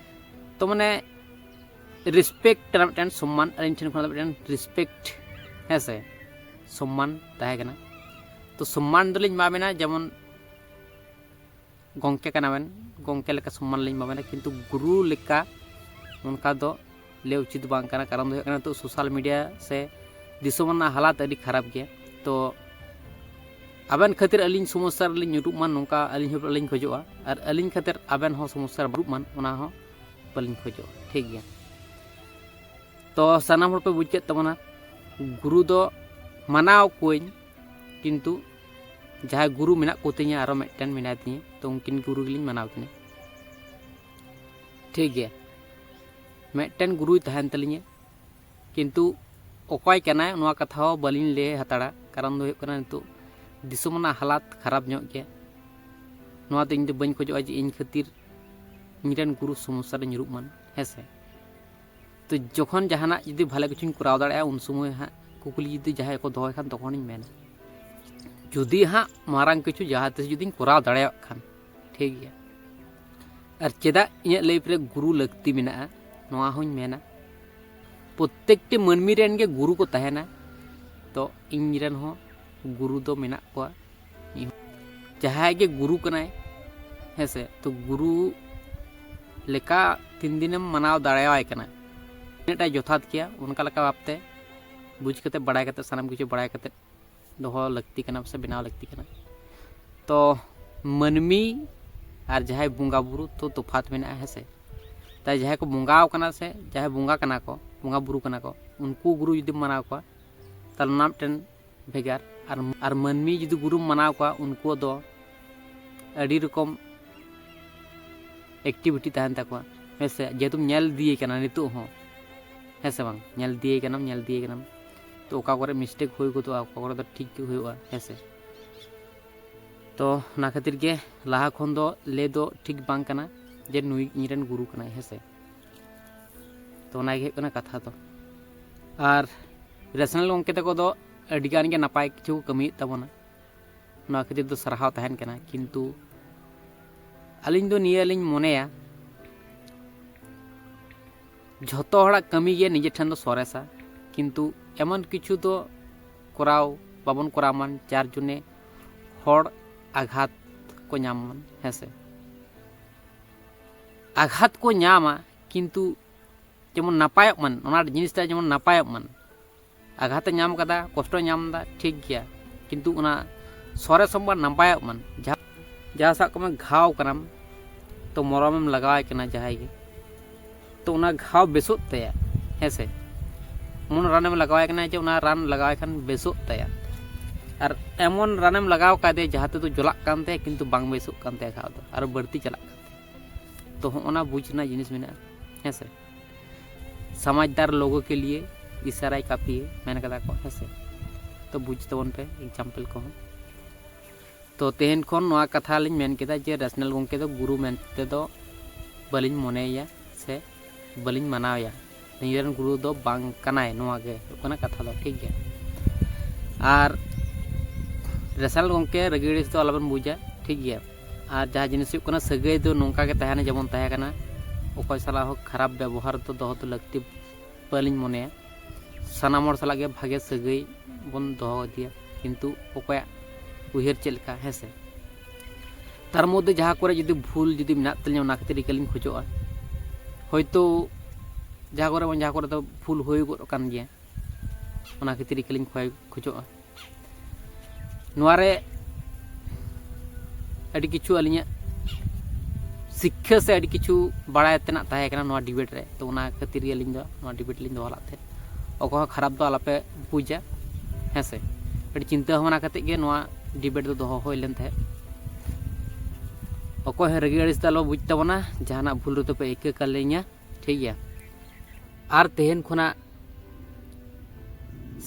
ᱛᱚ ᱢᱟᱱᱮ ᱨᱮᱥᱯᱮᱠᱴ ᱨᱮᱱᱟᱜ ᱢᱤᱫᱴᱮᱱ ᱥᱚᱢᱢᱟᱱ, ᱟᱹᱞᱤᱧ ᱴᱷᱮᱱ ᱠᱷᱚᱱᱟᱜ ᱫᱚ ᱢᱤᱫᱴᱮᱱ ᱨᱮᱥᱯᱮᱠᱴ, ᱦᱮᱸ ᱥᱮ, ᱥᱚᱢᱢᱟᱱ ᱛᱟᱦᱮᱸ ᱠᱟᱱᱟ᱾ ᱛᱚ ᱥᱚᱢᱢᱟᱱ ᱫᱚᱞᱤᱧ ᱮᱢᱟ ᱵᱮᱱᱟ, ᱡᱮᱢᱚᱱ ᱜᱚᱢᱠᱮ ᱠᱟᱱᱟ ᱵᱮᱱ, ᱜᱚᱢᱠᱮ ᱞᱮᱠᱟ ᱥᱚᱢᱢᱟᱱ ᱞᱤᱧ ᱮᱢᱟ ᱵᱮᱱᱟ, ᱠᱤᱱᱛᱩ ᱜᱩᱨᱩ ᱞᱮᱠᱟ ᱚᱱᱠᱟ ᱫᱚ ᱞᱟᱹᱭ ᱩᱪᱤᱛ ᱵᱟᱝ ᱠᱟᱱᱟ᱾ ᱠᱟᱨᱚᱱ ᱫᱚ ᱦᱩᱭᱩᱜ ᱠᱟᱱᱟ, ᱱᱤᱛᱚᱜ ᱥᱳᱥᱟᱞ ᱢᱤᱰᱤᱭᱟ ᱥᱮ ᱫᱤᱥᱚᱢ ᱨᱮᱱᱟᱜ ᱦᱟᱞᱟᱛ ᱟᱹᱰᱤ ᱠᱷᱟᱨᱟᱯ ᱜᱮᱭᱟ᱾ ᱛᱚ ᱟᱵᱮᱱ ᱠᱷᱟᱹᱛᱤᱨ ᱟᱹᱞᱤᱧ ᱥᱚᱢᱚᱥᱥᱟ ᱨᱮᱞᱤᱧ ᱧᱩᱨᱩᱜ ᱢᱟ, ᱱᱚᱝᱠᱟ ᱟᱹᱞᱤᱧ ᱦᱚᱸ ᱞᱤᱧ ᱠᱷᱚᱡᱚᱜᱼᱟ, ᱟᱨ ᱟᱹᱞᱤᱧ ᱠᱷᱟᱹᱛᱤᱨ ᱟᱵᱮᱱ ᱦᱚᱸ ᱥᱚᱢᱚᱥᱥᱟ ᱨᱮ ᱵᱟᱹᱱᱩᱜ ᱢᱟ, ᱚᱱᱟ ᱦᱚᱸ ᱵᱟᱹᱞᱤᱧ ᱠᱷᱚᱡᱚᱜᱼᱟ, ᱴᱷᱤᱠ ᱜᱮᱭᱟ᱾ ᱛᱚ ᱥᱟᱱᱟᱢ ᱦᱚᱲ ᱯᱮ ᱵᱩᱡᱽ ᱠᱮᱫ ᱛᱟᱵᱚᱱᱟ, ᱜᱩᱨᱩ ᱫᱚ ᱢᱟᱱᱟᱣ ᱠᱚᱣᱟᱹᱧ, ᱠᱤᱱᱛᱩ ᱡᱟᱦᱟᱸᱭ ᱜᱩᱨᱩ ᱢᱮᱱᱟᱜ ᱠᱚᱛᱤᱧᱟ, ᱟᱨᱚ ᱢᱤᱫᱴᱮᱱ ᱢᱮᱱᱟᱭ ᱛᱤᱧᱟᱹ, ᱛᱚ ᱩᱱᱠᱤᱱ ᱜᱩᱨᱩ ᱜᱮᱞᱤᱧ ᱢᱟᱱᱟᱣ ᱠᱤᱱᱟ, ᱴᱷᱤᱠ ᱜᱮᱭᱟ᱾ ᱢᱤᱫᱴᱮᱱ ᱜᱩᱨᱩᱭ ᱛᱟᱦᱮᱱ ᱛᱟᱹᱞᱤᱧᱟ, ᱠᱤᱱᱛᱩ ᱚᱠᱚᱭ ᱠᱟᱱᱟᱭ ᱱᱚᱣᱟ ᱠᱟᱛᱷᱟ ᱦᱚᱸ ᱵᱟᱹᱞᱤᱧ ᱞᱟᱹᱭ ᱦᱟᱛᱟᱲᱟ᱾ ᱠᱟᱨᱚᱱ ᱫᱚ ᱦᱩᱭᱩᱜ ᱠᱟᱱᱟ, ᱱᱤᱛᱚᱜ ᱫᱤᱥᱚᱢ ᱨᱮᱱᱟᱜ ᱦᱟᱞᱟᱛ ᱠᱷᱟᱨᱟᱯ ᱧᱚᱜ ᱜᱮᱭᱟ᱾ ᱱᱚᱣᱟ ᱫᱚ ᱤᱧ ᱫᱚ ᱵᱟᱹᱧ ᱠᱷᱚᱡᱚᱜᱼᱟ ᱡᱮ ᱤᱧ ᱠᱷᱟᱹᱛᱤᱨ ᱤᱧᱨᱮᱱ ᱜᱩᱨᱩ ᱥᱚᱢᱚᱥᱥᱟ ᱨᱮ ᱧᱩᱨᱩᱜ ᱢᱟᱱ, ᱦᱮᱸ ᱥᱮ᱾ ᱛᱚ ᱡᱚᱠᱷᱚᱱ ᱡᱟᱦᱟᱱᱟᱜ ᱡᱩᱫᱤ ᱵᱷᱟᱞᱮ ᱠᱤᱪᱷᱩᱧ ᱠᱚᱨᱟᱣ ᱫᱟᱲᱮᱭᱟᱜᱼᱟ, ᱩᱱ ᱥᱚᱢᱚᱭ ᱦᱟᱸᱜ ᱠᱩᱠᱞᱤ ᱡᱩᱫᱤ ᱡᱟᱦᱟᱸᱭ ᱠᱚ ᱫᱚᱦᱚᱭ ᱠᱷᱟᱱ, ᱛᱚᱠᱷᱚᱱᱤᱧ ᱢᱮᱱᱟ᱾ ᱡᱩᱫᱤ ᱦᱟᱸᱜ ᱢᱟᱨᱟᱝ ᱠᱤᱪᱷᱩ ᱡᱟᱦᱟᱸ ᱛᱤᱥ ᱡᱩᱫᱤᱧ ᱠᱚᱨᱟᱣ ᱫᱟᱲᱮᱭᱟᱜ ᱠᱷᱟᱱ, ᱴᱷᱤᱠ ᱜᱮᱭᱟ᱾ ᱟᱨ ᱪᱮᱫᱟᱜ ᱤᱧᱟᱹᱜ ᱞᱟᱭᱤᱯᱷ ᱨᱮ ᱜᱩᱨᱩ ᱞᱟᱹᱠᱛᱤ ᱢᱮᱱᱟᱜᱼᱟ, ᱱᱚᱣᱟ ᱦᱚᱸᱧ ᱢᱮᱱᱟ᱾ ᱯᱨᱚᱛᱛᱮᱠᱴᱤ ᱢᱟᱹᱱᱢᱤ ᱨᱮᱱ ᱜᱮ ᱜᱩᱨᱩ ᱠᱚ ᱛᱟᱦᱮᱱᱟ, ᱛᱚ ᱤᱧ ᱨᱮᱱ ᱦᱚᱸ ᱜᱩᱨᱩ ᱫᱚ ᱢᱮᱱᱟᱜ ᱠᱚᱣᱟ᱾ ᱡᱟᱦᱟᱸᱭ ᱜᱮ ᱜᱩᱨᱩ ᱠᱟᱱᱟᱭ, ᱦᱮᱸ ᱥᱮ, ᱛᱚ ᱜᱩᱨᱩ ᱞᱮᱠᱟ ᱛᱤᱱ ᱫᱤᱱᱮᱢ ᱢᱟᱱᱟᱣ ᱫᱟᱲᱮᱭᱟᱭ ᱠᱟᱱᱟ, ᱛᱤᱱᱟᱹᱜᱴᱟᱭ ᱡᱚᱛᱷᱟᱛ ᱜᱮᱭᱟ, ᱚᱱᱠᱟ ᱞᱮᱠᱟ ᱵᱷᱟᱵᱽᱛᱮ ᱵᱩᱡᱽ ᱠᱟᱛᱮ, ᱵᱟᱲᱟᱭ ᱠᱟᱛᱮ, ᱥᱟᱱᱟᱢ ᱠᱤᱪᱷᱩ ᱵᱟᱲᱟᱭ ᱠᱟᱛᱮ ᱫᱚᱦᱚ ᱞᱟᱹᱠᱛᱤ ᱠᱟᱱᱟ ᱥᱮ ᱵᱮᱱᱟᱣ ᱞᱟᱹᱠᱛᱤ ᱠᱟᱱᱟ᱾ ᱛᱚ ᱢᱟᱹᱱᱢᱤ ᱟᱨ ᱡᱟᱦᱟᱸᱭ ᱵᱚᱸᱜᱟ ᱵᱩᱨᱩ ᱛᱚ ᱛᱚᱯᱷᱟᱛ ᱢᱮᱱᱟᱜᱼᱟ, ᱦᱮᱸ ᱥᱮ᱾ ᱛᱟᱭ ᱡᱟᱦᱟᱸᱭ ᱠᱚ ᱵᱚᱸᱜᱟᱣ ᱠᱟᱱᱟ ᱥᱮ ᱡᱟᱦᱟᱸᱭ ᱵᱚᱸᱜᱟ ᱠᱟᱱᱟ ᱠᱚ, ᱵᱚᱸᱜᱟ ᱵᱩᱨᱩ ᱠᱟᱱᱟ ᱠᱚ, ᱩᱱᱠᱩ ᱜᱩᱨᱩ ᱡᱩᱫᱤᱢ ᱢᱟᱱᱟᱣ ᱠᱚᱣᱟ, ᱛᱟᱦᱞᱮ ᱚᱱᱟ ᱢᱤᱫᱴᱮᱱ ᱵᱷᱮᱜᱟᱨ᱾ ᱟᱨ, ᱟᱨ ᱢᱟᱹᱱᱢᱤ ᱡᱩᱫᱤ ᱜᱩᱨᱩᱢ ᱢᱟᱱᱟᱣ ᱠᱚᱣᱟ, ᱩᱱᱠᱩ ᱫᱚ ᱟᱹᱰᱤ ᱨᱚᱠᱚᱢ ᱮᱠᱴᱤᱵᱷᱤᱴᱤ ᱛᱟᱦᱮᱱ ᱛᱟᱠᱚᱣᱟ, ᱦᱮᱸ ᱥᱮ᱾ ᱡᱮᱦᱮᱛᱩᱢ ᱧᱮᱞ ᱤᱫᱤᱭᱮ ᱠᱟᱱᱟ ᱱᱤᱛᱚᱜ ᱦᱚᱸ, ᱦᱮᱸ ᱥᱮ ᱵᱟᱝ? ᱧᱮᱞ ᱤᱫᱤᱭᱮ ᱠᱟᱱᱟᱢ, ᱧᱮᱞ ᱤᱫᱤᱭᱮ ᱠᱟᱱᱟᱢ, ᱛᱚ ᱚᱠᱟ ᱠᱚᱨᱮ ᱢᱤᱥᱴᱮᱠ ᱦᱩᱭ ᱜᱚᱫᱚᱜᱼᱟ, ᱚᱠᱟ ᱠᱚᱨᱮ ᱫᱚ ᱴᱷᱤᱠ ᱜᱮ ᱦᱩᱭᱩᱜᱼᱟ, ᱦᱮᱸ ᱥᱮ᱾ ᱛᱚ ᱚᱱᱟ ᱠᱷᱟᱹᱛᱤᱨ ᱜᱮ ᱞᱟᱦᱟ ᱠᱷᱚᱱ ᱫᱚ ᱞᱟᱹᱭ ᱫᱚ ᱴᱷᱤᱠ ᱵᱟᱝ ᱠᱟᱱᱟ ᱡᱮ ᱱᱩᱭ ᱤᱧᱨᱮᱱ ᱜᱩᱨᱩ ᱠᱟᱱᱟᱭ, ᱦᱮᱸ ᱥᱮ᱾ ᱛᱚ ᱚᱱᱟ ᱜᱮ ᱦᱩᱭᱩᱜ ᱠᱟᱱᱟ ᱠᱟᱛᱷᱟ ᱫᱚ᱾ ᱟᱨ ᱨᱮᱥᱱᱟᱞ ᱜᱚᱢᱠᱮ ᱛᱟᱠᱚ ᱫᱚ ᱟᱹᱰᱤ ᱜᱟᱱ ᱜᱮ ᱱᱟᱯᱟᱭ ᱠᱤᱪᱷᱩ ᱠᱚ ᱠᱟᱹᱢᱤᱭᱮᱫ ᱛᱟᱵᱚᱱᱟ, ᱱᱚᱣᱟ ᱠᱷᱟᱹᱛᱤᱨ ᱫᱚ ᱥᱟᱨᱦᱟᱣ ᱛᱟᱦᱮᱱ ᱠᱟᱱᱟ᱾ ᱠᱤᱱᱛᱩ ᱟᱹᱞᱤᱧ ᱫᱚ ᱱᱤᱭᱟᱹ ᱞᱤᱧ ᱢᱚᱱᱮᱭᱟ, ᱡᱷᱚᱛᱚ ᱦᱚᱲᱟᱜ ᱠᱟᱹᱢᱤ ᱜᱮ ᱱᱤᱡᱮ ᱴᱷᱮᱱ ᱫᱚ ᱥᱚᱨᱮᱥᱟ, ᱠᱤᱱᱛᱩ ᱮᱢᱚᱱ ᱠᱤᱪᱷᱩ ᱫᱚ ᱠᱚᱨᱟᱣ ᱵᱟᱵᱚᱱ ᱠᱚᱨᱟᱣ ᱢᱟ ᱡᱟᱨ ᱡᱚᱱᱱᱮ ᱦᱚᱲ ᱟᱜᱷᱟᱛ ᱠᱚ ᱧᱟᱢ ᱢᱟ᱾ ᱦᱮᱸ ᱥᱮ, ᱟᱜᱷᱟᱛ ᱠᱚ ᱧᱟᱢᱟ, ᱠᱤᱱᱛᱩ ᱡᱮᱢᱚᱱ ᱱᱟᱯᱟᱭᱚᱜ ᱢᱟᱱ, ᱚᱱᱟ ᱡᱤᱱᱤᱥᱴᱟ ᱡᱮᱢᱚᱱ ᱱᱟᱯᱟᱭᱚᱜ ᱢᱟᱱ᱾ ᱟᱜᱷᱟᱛᱮ ᱧᱟᱢ ᱠᱟᱫᱟ, ᱠᱚᱥᱴᱚᱭ ᱧᱟᱢ ᱮᱫᱟ, ᱴᱷᱤᱠ ᱜᱮᱭᱟ, ᱠᱤᱱᱛᱩ ᱚᱱᱟ ᱥᱚᱨᱮᱥ ᱦᱚᱸ ᱵᱟᱝ ᱱᱟᱯᱟᱭᱚᱜ ᱢᱟᱱ᱾ ᱡᱟᱦᱟᱸ, ᱡᱟᱦᱟᱸ ᱥᱟᱵ ᱠᱟᱜ ᱢᱮ ᱜᱷᱟᱣ ᱠᱟᱱᱟᱢ, ᱛᱚ ᱢᱚᱞᱚᱢᱮᱢ ᱞᱟᱜᱟᱣᱟᱭ ᱠᱟᱱᱟ ᱡᱟᱦᱟᱸᱭ ᱜᱮ, ᱛᱚ ᱚᱱᱟ ᱜᱷᱟᱣ ᱵᱮᱥᱚᱜ ᱛᱟᱭᱟ᱾ ᱦᱮᱸ ᱥᱮ, ᱮᱢᱚᱱ ᱨᱟᱱᱮᱢ ᱞᱟᱜᱟᱣᱟᱭ ᱠᱟᱱᱟ ᱡᱮ ᱚᱱᱟ ᱨᱟᱱ ᱞᱟᱜᱟᱣᱟᱭ ᱠᱷᱟᱱ ᱵᱮᱥᱚᱜ ᱛᱟᱭᱟ᱾ ᱟᱨ ᱮᱢᱚᱱ ᱨᱟᱱᱮᱢ ᱞᱟᱜᱟᱣ ᱠᱟᱫᱮᱭᱟ ᱡᱟᱦᱟᱸ ᱛᱮᱫᱚ ᱡᱚᱞᱟᱜ ᱠᱟᱱ ᱛᱟᱭᱟ, ᱠᱤᱱᱛᱩ ᱵᱟᱝ ᱵᱮᱥᱚᱜ ᱠᱟᱱ ᱛᱟᱭᱟ ᱜᱷᱟᱣ ᱫᱚ, ᱟᱨᱚ ᱵᱟᱹᱲᱛᱤ ᱪᱟᱞᱟᱜ ᱠᱟᱱ ᱛᱟᱭᱟ᱾ ᱛᱚ ᱦᱚᱸᱜᱼᱚ ᱱᱟ ᱵᱩᱡᱽ ᱨᱮᱱᱟᱜ ᱡᱤᱱᱤᱥ ᱢᱮᱱᱟᱜᱼᱟ᱾ ᱦᱮᱸ ᱥᱮ, ᱥᱟᱢᱟᱡᱽᱫᱟᱨ ᱞᱳᱜᱳ ᱠᱮ ᱞᱤᱭᱮ ᱤᱥᱟᱨᱟᱭ ᱠᱟᱯᱷᱤ ᱦᱮ ᱢᱮᱱ ᱠᱟᱫᱟ ᱠᱚ᱾ ᱦᱮᱸ ᱥᱮ, ᱛᱚ ᱵᱩᱡᱽ ᱛᱟᱵᱚᱱ ᱯᱮ ᱮᱠᱡᱟᱢᱯᱮᱞ ᱠᱚᱦᱚᱸ᱾ ᱛᱚ ᱛᱮᱦᱮᱧ ᱠᱷᱚᱱ ᱱᱚᱣᱟ ᱠᱟᱛᱷᱟ ᱞᱤᱧ ᱢᱮᱱ ᱠᱮᱫᱟ ᱡᱮ ᱨᱮᱥᱱᱟᱞ ᱜᱚᱢᱠᱮ ᱫᱚ ᱜᱩᱨᱩ ᱢᱮᱱᱛᱮ ᱫᱚ ᱵᱟᱹᱞᱤᱧ ᱢᱚᱱᱮᱭᱮᱭᱟ ᱥᱮ ᱵᱟᱹᱞᱤᱧ ᱢᱟᱱᱟᱣᱮᱭᱟ᱾ ᱱᱤᱡᱮᱨᱮᱱ ᱜᱩᱨᱩ ᱫᱚ ᱵᱟᱝ ᱠᱟᱱᱟᱭ, ᱱᱚᱣᱟ ᱜᱮ ᱦᱩᱭᱩᱜ ᱠᱟᱱᱟ ᱠᱟᱛᱷᱟ ᱫᱚ, ᱴᱷᱤᱠ ᱜᱮᱭᱟ᱾ ᱟᱨ ᱨᱮᱥᱟᱞ ᱜᱚᱢᱠᱮ ᱨᱟᱹᱜᱤ ᱟᱹᱲᱤᱥ ᱫᱚ ᱟᱞᱚᱵᱮᱱ ᱵᱩᱡᱟ, ᱴᱷᱤᱠ ᱜᱮᱭᱟ᱾ ᱟᱨ ᱡᱟᱦᱟᱸ ᱡᱤᱱᱤᱥ ᱦᱩᱭᱩᱜ ᱠᱟᱱᱟ, ᱥᱟᱹᱜᱟᱹᱭ ᱫᱚ ᱱᱚᱝᱠᱟ ᱜᱮ ᱛᱟᱦᱮᱱᱟ ᱡᱮᱢᱚᱱ ᱛᱟᱦᱮᱸ ᱠᱟᱱᱟ᱾ ᱚᱠᱚᱭ ᱥᱟᱞᱟᱜ ᱦᱚᱸ ᱠᱷᱟᱨᱟᱯ ᱵᱮᱵᱚᱦᱟᱨ ᱫᱚ ᱫᱚᱦᱚ ᱫᱚ ᱞᱟᱹᱠᱛᱤ ᱵᱟᱹᱞᱤᱧ ᱢᱚᱱᱮᱭᱟ᱾ ᱥᱟᱱᱟᱢ ᱦᱚᱲ ᱥᱟᱞᱟᱜ ᱜᱮ ᱵᱷᱟᱜᱮ ᱥᱟᱹᱜᱟᱹᱭ ᱵᱚᱱ ᱫᱚᱦᱚ ᱤᱫᱤᱭᱟ, ᱠᱤᱱᱛᱩ ᱚᱠᱚᱭᱟᱜ ᱩᱭᱦᱟᱹᱨ ᱪᱮᱫ ᱞᱮᱠᱟ, ᱦᱮᱸ ᱥᱮ? ᱛᱟᱨ ᱢᱚᱫᱽᱫᱷᱮ ᱡᱟᱦᱟᱸ ᱠᱚᱨᱮ ᱡᱩᱫᱤ ᱵᱷᱩᱞ ᱡᱩᱫᱤ ᱢᱮᱱᱟᱜ ᱛᱟᱹᱞᱤᱧᱟ, ᱚᱱᱟ ᱠᱷᱟᱹᱛᱤᱨ ᱤᱠᱟᱹ ᱞᱤᱧ ᱠᱷᱚᱡᱚᱜᱼᱟ᱾ ᱦᱳᱭᱛᱳ ᱡᱟᱦᱟᱸ ᱠᱚᱨᱮ ᱵᱟᱝ ᱡᱟᱦᱟᱸ ᱠᱚᱨᱮ ᱫᱚ ᱵᱷᱩᱞ ᱦᱩᱭ ᱜᱚᱫ ᱟᱠᱟᱱ ᱜᱮᱭᱟ, ᱚᱱᱟ ᱠᱷᱟᱹᱛᱤᱨ ᱤᱠᱟᱹ ᱞᱤᱧ ᱠᱷᱚᱭ ᱠᱷᱚᱡᱚᱜᱼᱟ᱾ ᱱᱚᱣᱟ ᱨᱮ ᱟᱹᱰᱤ ᱠᱤᱪᱷᱩ ᱟᱹᱞᱤᱧᱟᱜ ᱥᱤᱠᱠᱷᱟᱹ ᱥᱮ ᱟᱹᱰᱤ ᱠᱤᱪᱷᱩ ᱵᱟᱲᱟᱭ ᱛᱮᱱᱟᱜ ᱛᱟᱦᱮᱸ ᱠᱟᱱᱟ ᱱᱚᱣᱟ ᱰᱤᱵᱮᱴ ᱨᱮ, ᱛᱚ ᱚᱱᱟ ᱠᱷᱟᱹᱛᱤᱨ ᱜᱮ ᱟᱹᱞᱤᱧ ᱫᱚ ᱱᱚᱣᱟ ᱰᱤᱵᱮᱴ ᱞᱤᱧ ᱫᱚᱦᱚ ᱞᱮᱫ ᱛᱟᱦᱮᱸᱫ᱾ ᱚᱠᱚᱭ ᱦᱚᱸ ᱠᱷᱟᱨᱟᱯ ᱫᱚ ᱟᱞᱚᱯᱮ ᱵᱩᱡᱟ, ᱦᱮᱸ ᱥᱮ? ᱟᱹᱰᱤ ᱪᱤᱱᱛᱟᱹ ᱵᱷᱟᱵᱽᱱᱟ ᱠᱟᱛᱮᱫ ᱜᱮ ᱱᱚᱣᱟ ᱰᱤᱵᱮᱴ ᱫᱚ ᱫᱚᱦᱚ ᱦᱩᱭ ᱞᱮᱱ ᱛᱟᱦᱮᱸᱫ᱾ ᱚᱠᱚᱭ ᱦᱚᱸ ᱨᱟᱹᱜᱤ ᱟᱹᱲᱤᱥ ᱫᱚ ᱟᱞᱚ ᱵᱩᱡᱽ ᱛᱟᱵᱚᱱᱟ, ᱡᱟᱦᱟᱱᱟᱜ ᱵᱷᱩᱞ ᱨᱮᱫᱚ ᱯᱮ ᱤᱠᱟᱹ ᱠᱟᱞᱤᱧᱟ, ᱴᱷᱤᱠ ᱜᱮᱭᱟ? ᱟᱨ ᱛᱮᱦᱮᱧ ᱠᱷᱚᱱᱟᱜ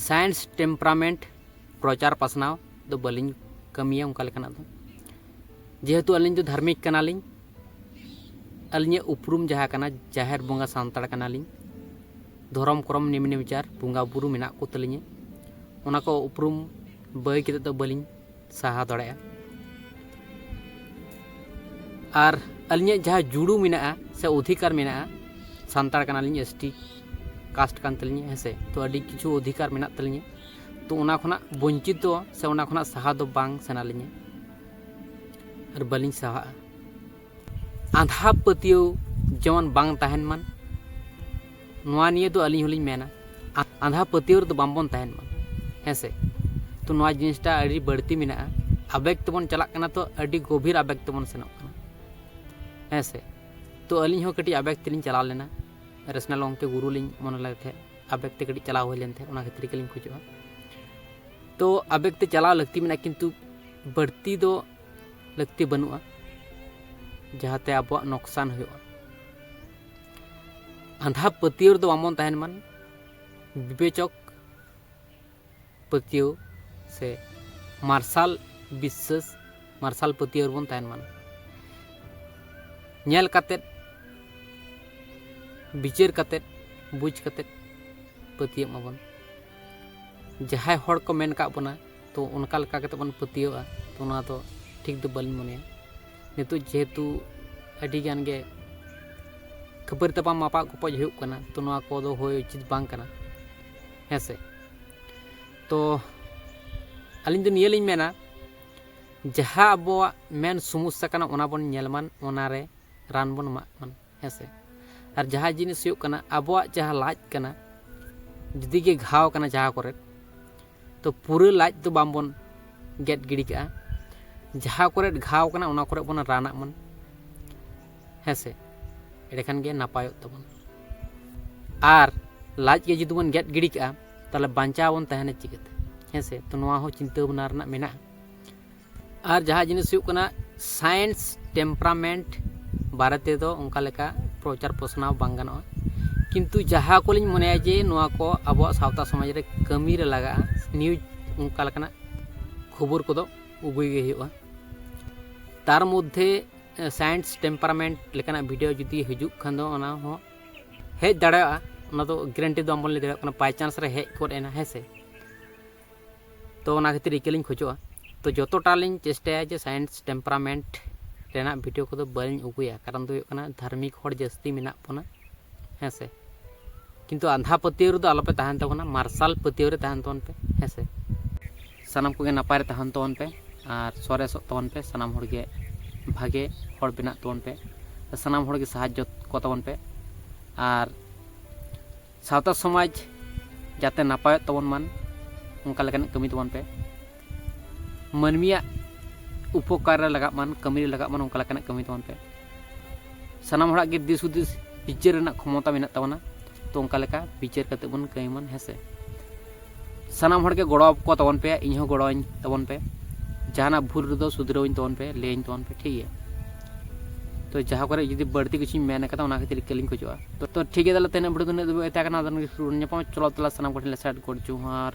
ᱥᱟᱭᱮᱱᱥ ᱴᱮᱢᱯᱟᱨᱟᱢᱮᱱᱴ ᱯᱨᱚᱪᱟᱨ ᱯᱟᱥᱱᱟᱣ ᱫᱚ ᱵᱟᱹᱞᱤᱧ ᱠᱟᱹᱢᱤᱭᱟ ᱚᱱᱠᱟ ᱞᱮᱠᱟᱱᱟᱜ ᱫᱚ, ᱡᱮᱦᱮᱛᱩ ᱟᱹᱞᱤᱧ ᱫᱚ ᱫᱷᱟᱨᱢᱤᱠ ᱠᱟᱱᱟᱞᱤᱧ᱾ ᱟᱹᱞᱤᱧᱟᱜ ᱩᱯᱨᱩᱢ ᱡᱟᱦᱟᱸ ᱠᱟᱱᱟ, ᱡᱟᱦᱮᱨ ᱵᱚᱸᱜᱟ ᱥᱟᱱᱛᱟᱲ ᱠᱟᱱᱟᱞᱤᱧ, ᱫᱷᱚᱨᱚᱢ ᱠᱚᱨᱚᱢ ᱱᱤᱢ ᱱᱮᱢᱪᱟᱨ ᱵᱚᱸᱜᱟ ᱵᱩᱨᱩ ᱢᱮᱱᱟᱜ ᱠᱚ ᱛᱟᱹᱞᱤᱧᱟ, ᱚᱱᱟ ᱠᱚ ᱩᱯᱨᱩᱢ ᱵᱟᱹᱜᱤ ᱠᱟᱛᱮ ᱫᱚ ᱵᱟᱹᱞᱤᱧ ᱥᱟᱦᱟ ᱫᱟᱲᱮᱭᱟᱜᱼᱟ᱾ ᱟᱨ ᱟᱹᱞᱤᱧᱟᱜ ᱡᱟᱦᱟᱸ ᱡᱩᱲᱩ ᱢᱮᱱᱟᱜᱼᱟ ᱥᱮ ᱚᱫᱷᱤᱠᱟᱨ ᱢᱮᱱᱟᱜᱼᱟ, ᱥᱟᱱᱛᱟᱲ ᱠᱟᱱᱟᱞᱤᱧ, ᱮᱥ ᱴᱤ ᱠᱟᱥᱴ ᱠᱟᱱ ᱛᱟᱹᱞᱤᱧᱟ, ᱦᱮᱸ ᱥᱮ, ᱛᱚ ᱟᱹᱰᱤ ᱠᱤᱪᱷᱩ ᱚᱫᱷᱤᱠᱟᱨ ᱢᱮᱱᱟᱜ ᱛᱟᱹᱞᱤᱧᱟ, ᱛᱚ ᱚᱱᱟ ᱠᱷᱚᱱᱟᱜ ᱵᱚᱧᱪᱤᱛᱚ ᱥᱮ ᱚᱱᱟ ᱠᱷᱚᱱᱟᱜ ᱥᱟᱦᱟ ᱫᱚ ᱵᱟᱝ ᱥᱟᱱᱟᱞᱤᱧᱟ ᱟᱨ ᱵᱟᱹᱞᱤᱧ ᱥᱟᱦᱟᱜᱼᱟ᱾ ᱟᱸᱫᱷᱟ ᱯᱟᱹᱛᱭᱟᱹᱣ ᱡᱮᱢᱚᱱ ᱵᱟᱝ ᱛᱟᱦᱮᱱ ᱢᱟ, ᱱᱚᱣᱟ ᱱᱤᱭᱮ ᱫᱚ ᱟᱹᱞᱤᱧ ᱦᱚᱸᱞᱤᱧ ᱢᱮᱱᱟ, ᱟ-, ᱟᱸᱫᱷᱟ ᱯᱟᱹᱛᱭᱟᱹᱣ ᱨᱮᱫᱚ ᱵᱟᱝᱵᱚᱱ ᱛᱟᱦᱮᱱ ᱢᱟ, ᱦᱮᱸ ᱥᱮ᱾ ᱛᱚ ᱱᱚᱣᱟ ᱡᱤᱱᱤᱥᱴᱟ ᱟᱹᱰᱤ ᱵᱟᱹᱲᱛᱤ ᱢᱮᱱᱟᱜᱼᱟ, ᱟᱵᱮᱜᱽ ᱛᱮᱵᱚᱱ ᱪᱟᱞᱟᱜ ᱠᱟᱱᱟ, ᱛᱚ ᱟᱹᱰᱤ ᱜᱚᱵᱷᱤᱨ ᱟᱵᱮᱜᱽ ᱛᱮᱵᱚᱱ ᱥᱮᱱᱚᱜ ᱠᱟᱱᱟ, ᱦᱮᱸ ᱥᱮ᱾ ᱛᱚ ᱟᱹᱞᱤᱧ ᱦᱚᱸ ᱠᱟᱹᱴᱤᱡ ᱟᱵᱮᱜᱽ ᱛᱮᱞᱤᱧ ᱪᱟᱞᱟᱣ ᱞᱮᱱᱟ, ᱨᱮᱥᱱᱟᱞ ᱜᱚᱢᱠᱮ ᱜᱩᱨᱩ ᱞᱤᱧ ᱢᱚᱱᱮ ᱞᱮᱫ ᱛᱟᱦᱮᱸᱫ, ᱟᱵᱮᱜᱽ ᱛᱮ ᱠᱟᱹᱴᱤᱡ ᱪᱟᱞᱟᱣ ᱦᱩᱭ ᱞᱮᱱ ᱛᱟᱦᱮᱸᱫ, ᱚᱱᱟ ᱠᱷᱟᱹᱛᱤᱨ ᱜᱮᱞᱤᱧ ᱠᱷᱚᱡᱚᱜᱼᱟ᱾ ᱛᱚ ᱟᱵᱮᱜᱽ ᱛᱮ ᱪᱟᱞᱟᱣ ᱞᱟᱹᱠᱛᱤ ᱢᱮᱱᱟᱜᱼᱟ, ᱠᱤᱱᱛᱩ ᱵᱟᱹᱲᱛᱤ ᱫᱚ ᱞᱟᱹᱠᱛᱤ ᱵᱟᱹᱱᱩᱜᱼᱟ, ᱡᱟᱦᱟᱸᱛᱮ ᱟᱵᱚᱣᱟᱜ ᱱᱚᱠᱥᱟᱱ ᱦᱩᱭᱩᱜᱼᱟ᱾ ᱟᱸᱫᱷᱟ ᱯᱟᱹᱛᱭᱟᱹᱣ ᱨᱮᱫᱚ ᱵᱟᱵᱚᱱ ᱛᱟᱦᱮᱱ ᱢᱟ, ᱵᱤᱵᱮᱪᱚᱠ ᱯᱟᱹᱛᱭᱟᱹᱣ ᱥᱮ ᱢᱟᱨᱥᱟᱞ ᱵᱤᱥᱥᱟᱹᱥ, ᱢᱟᱨᱥᱟᱞ ᱯᱟᱹᱛᱭᱟᱹᱣ ᱨᱮᱵᱚᱱ ᱛᱟᱦᱮᱱ ᱢᱟ᱾ ᱧᱮᱞ ᱠᱟᱛᱮᱫ, ᱵᱤᱪᱟᱹᱨ ᱠᱟᱛᱮᱫ, ᱵᱩᱡᱽ ᱠᱟᱛᱮᱫ ᱯᱟᱹᱛᱭᱟᱹᱜ ᱢᱟᱵᱚᱱ᱾ ᱡᱟᱦᱟᱸᱭ ᱦᱚᱲ ᱠᱚ ᱢᱮᱱ ᱠᱟᱜ ᱵᱚᱱᱟ, ᱛᱚ ᱚᱱᱠᱟ ᱞᱮᱠᱟ ᱠᱟᱛᱮᱫ ᱵᱚᱱ ᱯᱟᱹᱛᱭᱟᱹᱣᱟ, ᱛᱚ ᱚᱱᱟ ᱫᱚ ᱴᱷᱤᱠ ᱫᱚ ᱵᱟᱹᱞᱤᱧ ᱢᱚᱱᱮᱭᱟ᱾ ᱱᱤᱛᱚᱜ ᱡᱮᱦᱮᱛᱩ ᱟᱹᱰᱤ ᱜᱟᱱ ᱜᱮ ᱠᱷᱟᱹᱯᱟᱹᱨᱤ ᱛᱟᱯᱟᱢ ᱢᱟᱯᱟᱜ ᱠᱚᱯᱚᱡ ᱦᱩᱭᱩᱜ ᱠᱟᱱᱟ, ᱛᱚ ᱱᱚᱣᱟ ᱠᱚᱫᱚ ᱦᱩᱭ ᱩᱪᱤᱛ ᱵᱟᱝ ᱠᱟᱱᱟ, ᱦᱮᱸ ᱥᱮ᱾ ᱛᱚ ᱟᱹᱞᱤᱧ ᱫᱚ ᱱᱤᱭᱟᱹ ᱞᱤᱧ ᱢᱮᱱᱟ, ᱡᱟᱦᱟᱸ ᱟᱵᱚᱣᱟᱜ ᱢᱮᱱ ᱥᱚᱢᱚᱥᱥᱟ ᱠᱟᱱᱟ, ᱚᱱᱟ ᱵᱚᱱ ᱧᱮᱞ ᱢᱟ, ᱚᱱᱟᱨᱮ ᱨᱟᱱ ᱵᱚᱱ ᱮᱢᱟᱜ ᱢᱟ, ᱦᱮᱸ ᱥᱮ᱾ ᱟᱨ ᱡᱟᱦᱟᱸ ᱡᱤᱱᱤᱥ ᱦᱩᱭᱩᱜ ᱠᱟᱱᱟ, ᱟᱵᱚᱣᱟᱜ ᱡᱟᱦᱟᱸ ᱞᱟᱡ ᱠᱟᱱᱟ, ᱡᱩᱫᱤ ᱜᱮ ᱜᱷᱟᱣ ᱠᱟᱱᱟ ᱡᱟᱦᱟᱸ ᱠᱚᱨᱮ, ᱛᱚ ᱯᱩᱨᱟᱹ ᱞᱟᱡ ᱫᱚ ᱵᱟᱝᱵᱚᱱ ᱜᱮᱫ ᱜᱤᱰᱤ ᱠᱟᱜᱼᱟ᱾ ᱡᱟᱦᱟᱸ ᱠᱚᱨᱮ ᱜᱷᱟᱣ ᱠᱟᱱᱟ, ᱚᱱᱟ ᱠᱚᱨᱮ ᱵᱚᱱ ᱨᱟᱱᱟᱜ ᱢᱟ, ᱦᱮᱸ ᱥᱮ, ᱮᱸᱰᱮᱠᱷᱟᱱ ᱜᱮ ᱱᱟᱯᱟᱭᱚᱜ ᱛᱟᱵᱚᱱᱟ᱾ ᱟᱨ ᱞᱟᱡ ᱜᱮ ᱡᱩᱫᱤ ᱵᱚᱱ ᱜᱮᱫ ᱜᱤᱰᱤ ᱠᱟᱜᱼᱟ, ᱛᱟᱦᱚᱞᱮ ᱵᱟᱧᱪᱟᱣ ᱵᱚᱱ ᱛᱟᱦᱮᱱᱟ ᱪᱤᱠᱟᱹᱛᱮ? ᱦᱮᱸ ᱥᱮ? ᱛᱚ ᱱᱚᱣᱟ ᱦᱚᱸ ᱪᱤᱱᱛᱟᱹ ᱵᱷᱟᱵᱽᱱᱟ ᱨᱮᱱᱟᱜ ᱢᱮᱱᱟᱜᱼᱟ᱾ ᱟᱨ ᱡᱟᱦᱟᱸ ᱡᱤᱱᱤᱥ ᱦᱩᱭᱩᱜ ᱠᱟᱱᱟ, ᱥᱟᱭᱮᱱᱥ ᱴᱮᱢᱯᱟᱨᱟᱢᱮᱱᱴ ᱵᱟᱨᱮ ᱛᱮᱫᱚ ᱚᱱᱠᱟ ᱞᱮᱠᱟ ᱯᱨᱚᱪᱟᱨ ᱯᱨᱚᱥᱱᱟᱣ ᱵᱟᱝ ᱜᱟᱱᱚᱜᱼᱟ, ᱠᱤᱱᱛᱩ ᱡᱟᱦᱟᱸ ᱠᱚᱞᱤᱧ ᱢᱚᱱᱮᱭᱟ ᱡᱮ ᱱᱚᱣᱟ ᱠᱚ ᱟᱵᱚᱣᱟᱜ ᱥᱟᱶᱛᱟ ᱥᱚᱢᱟᱡᱽ ᱨᱮ ᱠᱟᱹᱢᱤ ᱨᱮ ᱞᱟᱜᱟᱜᱼᱟ, ᱱᱤᱭᱩᱡᱽ ᱚᱱᱠᱟ ᱞᱮᱠᱟᱱᱟᱜ ᱠᱷᱚᱵᱚᱨ ᱠᱚᱫᱚ ᱟᱹᱜᱩᱭ ᱜᱮ ᱦᱩᱭᱩᱜᱼᱟ᱾ ᱛᱟᱨ ᱢᱚᱫᱽᱫᱷᱮ ᱥᱟᱭᱮᱱᱥ ᱴᱮᱢᱯᱟᱨᱟᱢᱮᱱᱴ ᱞᱮᱠᱟᱱᱟᱜ ᱵᱷᱤᱰᱤᱭᱳ ᱡᱩᱫᱤ ᱦᱤᱡᱩᱜ ᱠᱷᱟᱱ ᱫᱚ, ᱚᱱᱟ ᱦᱚᱸ ᱦᱮᱡ ᱫᱟᱲᱮᱭᱟᱜᱼᱟ, ᱚᱱᱟ ᱫᱚ ᱜᱮᱨᱮᱱᱴᱤ ᱫᱚ ᱵᱟᱝᱵᱚᱱ ᱞᱟᱹᱭ ᱫᱟᱲᱮᱭᱟᱜ ᱠᱟᱱᱟ, ᱵᱟᱭ ᱪᱟᱱᱥ ᱨᱮ ᱦᱮᱡ ᱜᱚᱫ ᱮᱱᱟ, ᱦᱮᱸ ᱥᱮ᱾ ᱛᱚ ᱚᱱᱟ ᱠᱷᱟᱹᱛᱤᱨ ᱤᱠᱟᱹ ᱞᱤᱧ ᱠᱷᱚᱡᱚᱜᱼᱟ᱾ ᱛᱚ ᱡᱚᱛᱚᱴᱟ ᱞᱤᱧ ᱪᱮᱥᱴᱟᱭᱟ ᱡᱮ ᱥᱟᱭᱮᱱᱥ ᱴᱮᱢᱯᱟᱨᱟᱢᱮᱱᱴ ᱨᱮᱱᱟᱜ ᱵᱷᱤᱰᱤᱭᱳ ᱠᱚᱫᱚ ᱵᱟᱹᱞᱤᱧ ᱟᱹᱜᱩᱭᱟ, ᱠᱟᱨᱚᱱ ᱫᱚ ᱦᱩᱭᱩᱜ ᱠᱟᱱᱟ ᱫᱷᱟᱨᱢᱤᱠ ᱦᱚᱲ ᱡᱟᱹᱥᱛᱤ ᱢᱮᱱᱟᱜ ᱵᱚᱱᱟ, ᱦᱮᱸ ᱥᱮ᱾ ᱠᱤᱱᱛᱩ ᱟᱸᱫᱷᱟ ᱯᱟᱹᱛᱭᱟᱹᱣ ᱨᱮᱫᱚ ᱟᱞᱚᱯᱮ ᱛᱟᱦᱮᱱ ᱛᱟᱵᱚᱱᱟ, ᱢᱟᱨᱥᱟᱞ ᱯᱟᱹᱛᱭᱟᱹᱣ ᱨᱮ ᱛᱟᱦᱮᱱ ᱛᱟᱵᱚᱱ ᱯᱮ, ᱦᱮᱸ ᱥᱮ᱾ ᱥᱟᱱᱟᱢ ᱠᱚᱜᱮ ᱱᱟᱯᱟᱭ ᱨᱮ ᱛᱟᱦᱮᱱ ᱛᱟᱵᱚᱱ ᱯᱮ ᱟᱨ ᱥᱚᱨᱮᱥᱚᱜ ᱛᱟᱵᱚᱱ ᱯᱮ, ᱥᱟᱱᱟᱢ ᱦᱚᱲᱜᱮ ᱵᱷᱟᱜᱮ ᱦᱚᱲ ᱵᱮᱱᱟᱜ ᱛᱟᱵᱚᱱ ᱯᱮ, ᱥᱟᱱᱟᱢ ᱦᱚᱲᱜᱮ ᱥᱟᱦᱟᱡᱽᱡᱚ ᱠᱚ ᱛᱟᱵᱚᱱ ᱯᱮ᱾ ᱟᱨ ᱥᱟᱶᱛᱟ ᱥᱚᱢᱟᱡᱽ ᱡᱟᱛᱮ ᱱᱟᱯᱟᱭᱚᱜ ᱛᱟᱵᱚᱱ ᱢᱟᱱ, ᱚᱱᱠᱟ ᱞᱮᱠᱟᱱᱟᱜ ᱠᱟᱹᱢᱤ ᱛᱟᱵᱚᱱ ᱯᱮ᱾ ᱢᱟᱹᱱᱢᱤᱭᱟᱜ ᱩᱯᱚᱠᱟᱨ ᱨᱮ ᱞᱟᱜᱟᱜ ᱢᱟᱱ, ᱠᱟᱹᱢᱤ ᱨᱮ ᱞᱟᱜᱟᱜ ᱢᱟᱱ, ᱚᱱᱠᱟ ᱞᱮᱠᱟᱱᱟᱜ ᱠᱟᱹᱢᱤ ᱛᱟᱵᱚᱱ ᱯᱮ᱾ ᱥᱟᱱᱟᱢ ᱦᱚᱲᱟᱜ ᱜᱮ ᱫᱤᱥ ᱦᱩᱫᱤᱥ ᱵᱤᱪᱟᱹᱨ ᱨᱮᱱᱟᱜ ᱠᱷᱚᱢᱚᱛᱟ ᱢᱮᱱᱟᱜ ᱛᱟᱵᱚᱱᱟ, ᱛᱚ ᱚᱱᱠᱟ ᱞᱮᱠᱟ ᱵᱤᱪᱟᱹᱨ ᱠᱟᱛᱮ ᱵᱚᱱ ᱠᱟᱹᱢᱤ ᱢᱟᱱ, ᱦᱮᱸ ᱥᱮ᱾ ᱥᱟᱱᱟᱢ ᱦᱚᱲ ᱜᱮ ᱜᱚᱲᱚ ᱠᱚ ᱛᱟᱵᱚᱱ ᱯᱮ, ᱤᱧ ᱦᱚᱸ ᱜᱚᱲᱚᱧ ᱛᱟᱵᱚᱱ ᱯᱮ᱾ ᱡᱟᱦᱟᱱᱟᱜ ᱵᱷᱩᱞ ᱨᱮᱫᱚ ᱥᱩᱫᱷᱨᱟᱹᱣᱟᱹᱧ ᱛᱟᱵᱚᱱ ᱯᱮ, ᱞᱟᱹᱭᱟᱹᱧ ᱛᱟᱵᱚᱱ ᱯᱮ, ᱴᱷᱤᱠ ᱜᱮᱭᱟ? ᱛᱚ ᱡᱟᱦᱟᱸ ᱠᱚᱨᱮ ᱡᱩᱫᱤ ᱵᱟᱹᱲᱛᱤ ᱠᱤᱪᱷᱩᱧ ᱢᱮᱱ ᱠᱟᱫᱟ, ᱚᱱᱟ ᱠᱷᱟᱹᱛᱤᱨ ᱤᱠᱟᱹ ᱞᱤᱧ ᱠᱷᱚᱡᱚᱜᱼᱟ᱾ ᱛᱚ, ᱛᱚ ᱴᱷᱤᱠ ᱜᱮᱭᱟ, ᱛᱟᱦᱚᱞᱮ ᱛᱮᱦᱮᱧ ᱵᱷᱤᱰᱤᱭᱳ ᱫᱚ ᱤᱱᱟᱹᱜ ᱫᱷᱟᱹᱵᱤᱡ ᱛᱟᱦᱮᱸ ᱠᱟᱱᱟ᱾ ᱟᱫᱚ ᱱᱚᱰᱮ ᱥᱩᱨ ᱧᱟᱯᱟᱢ, ᱪᱚᱞᱚ ᱛᱟᱦᱚᱞᱮ ᱥᱟᱱᱟᱢ ᱠᱚᱴᱷᱮᱱ ᱞᱮ ᱥᱟᱭᱤᱰ ᱜᱚᱰ ᱡᱚᱦᱟᱨ᱾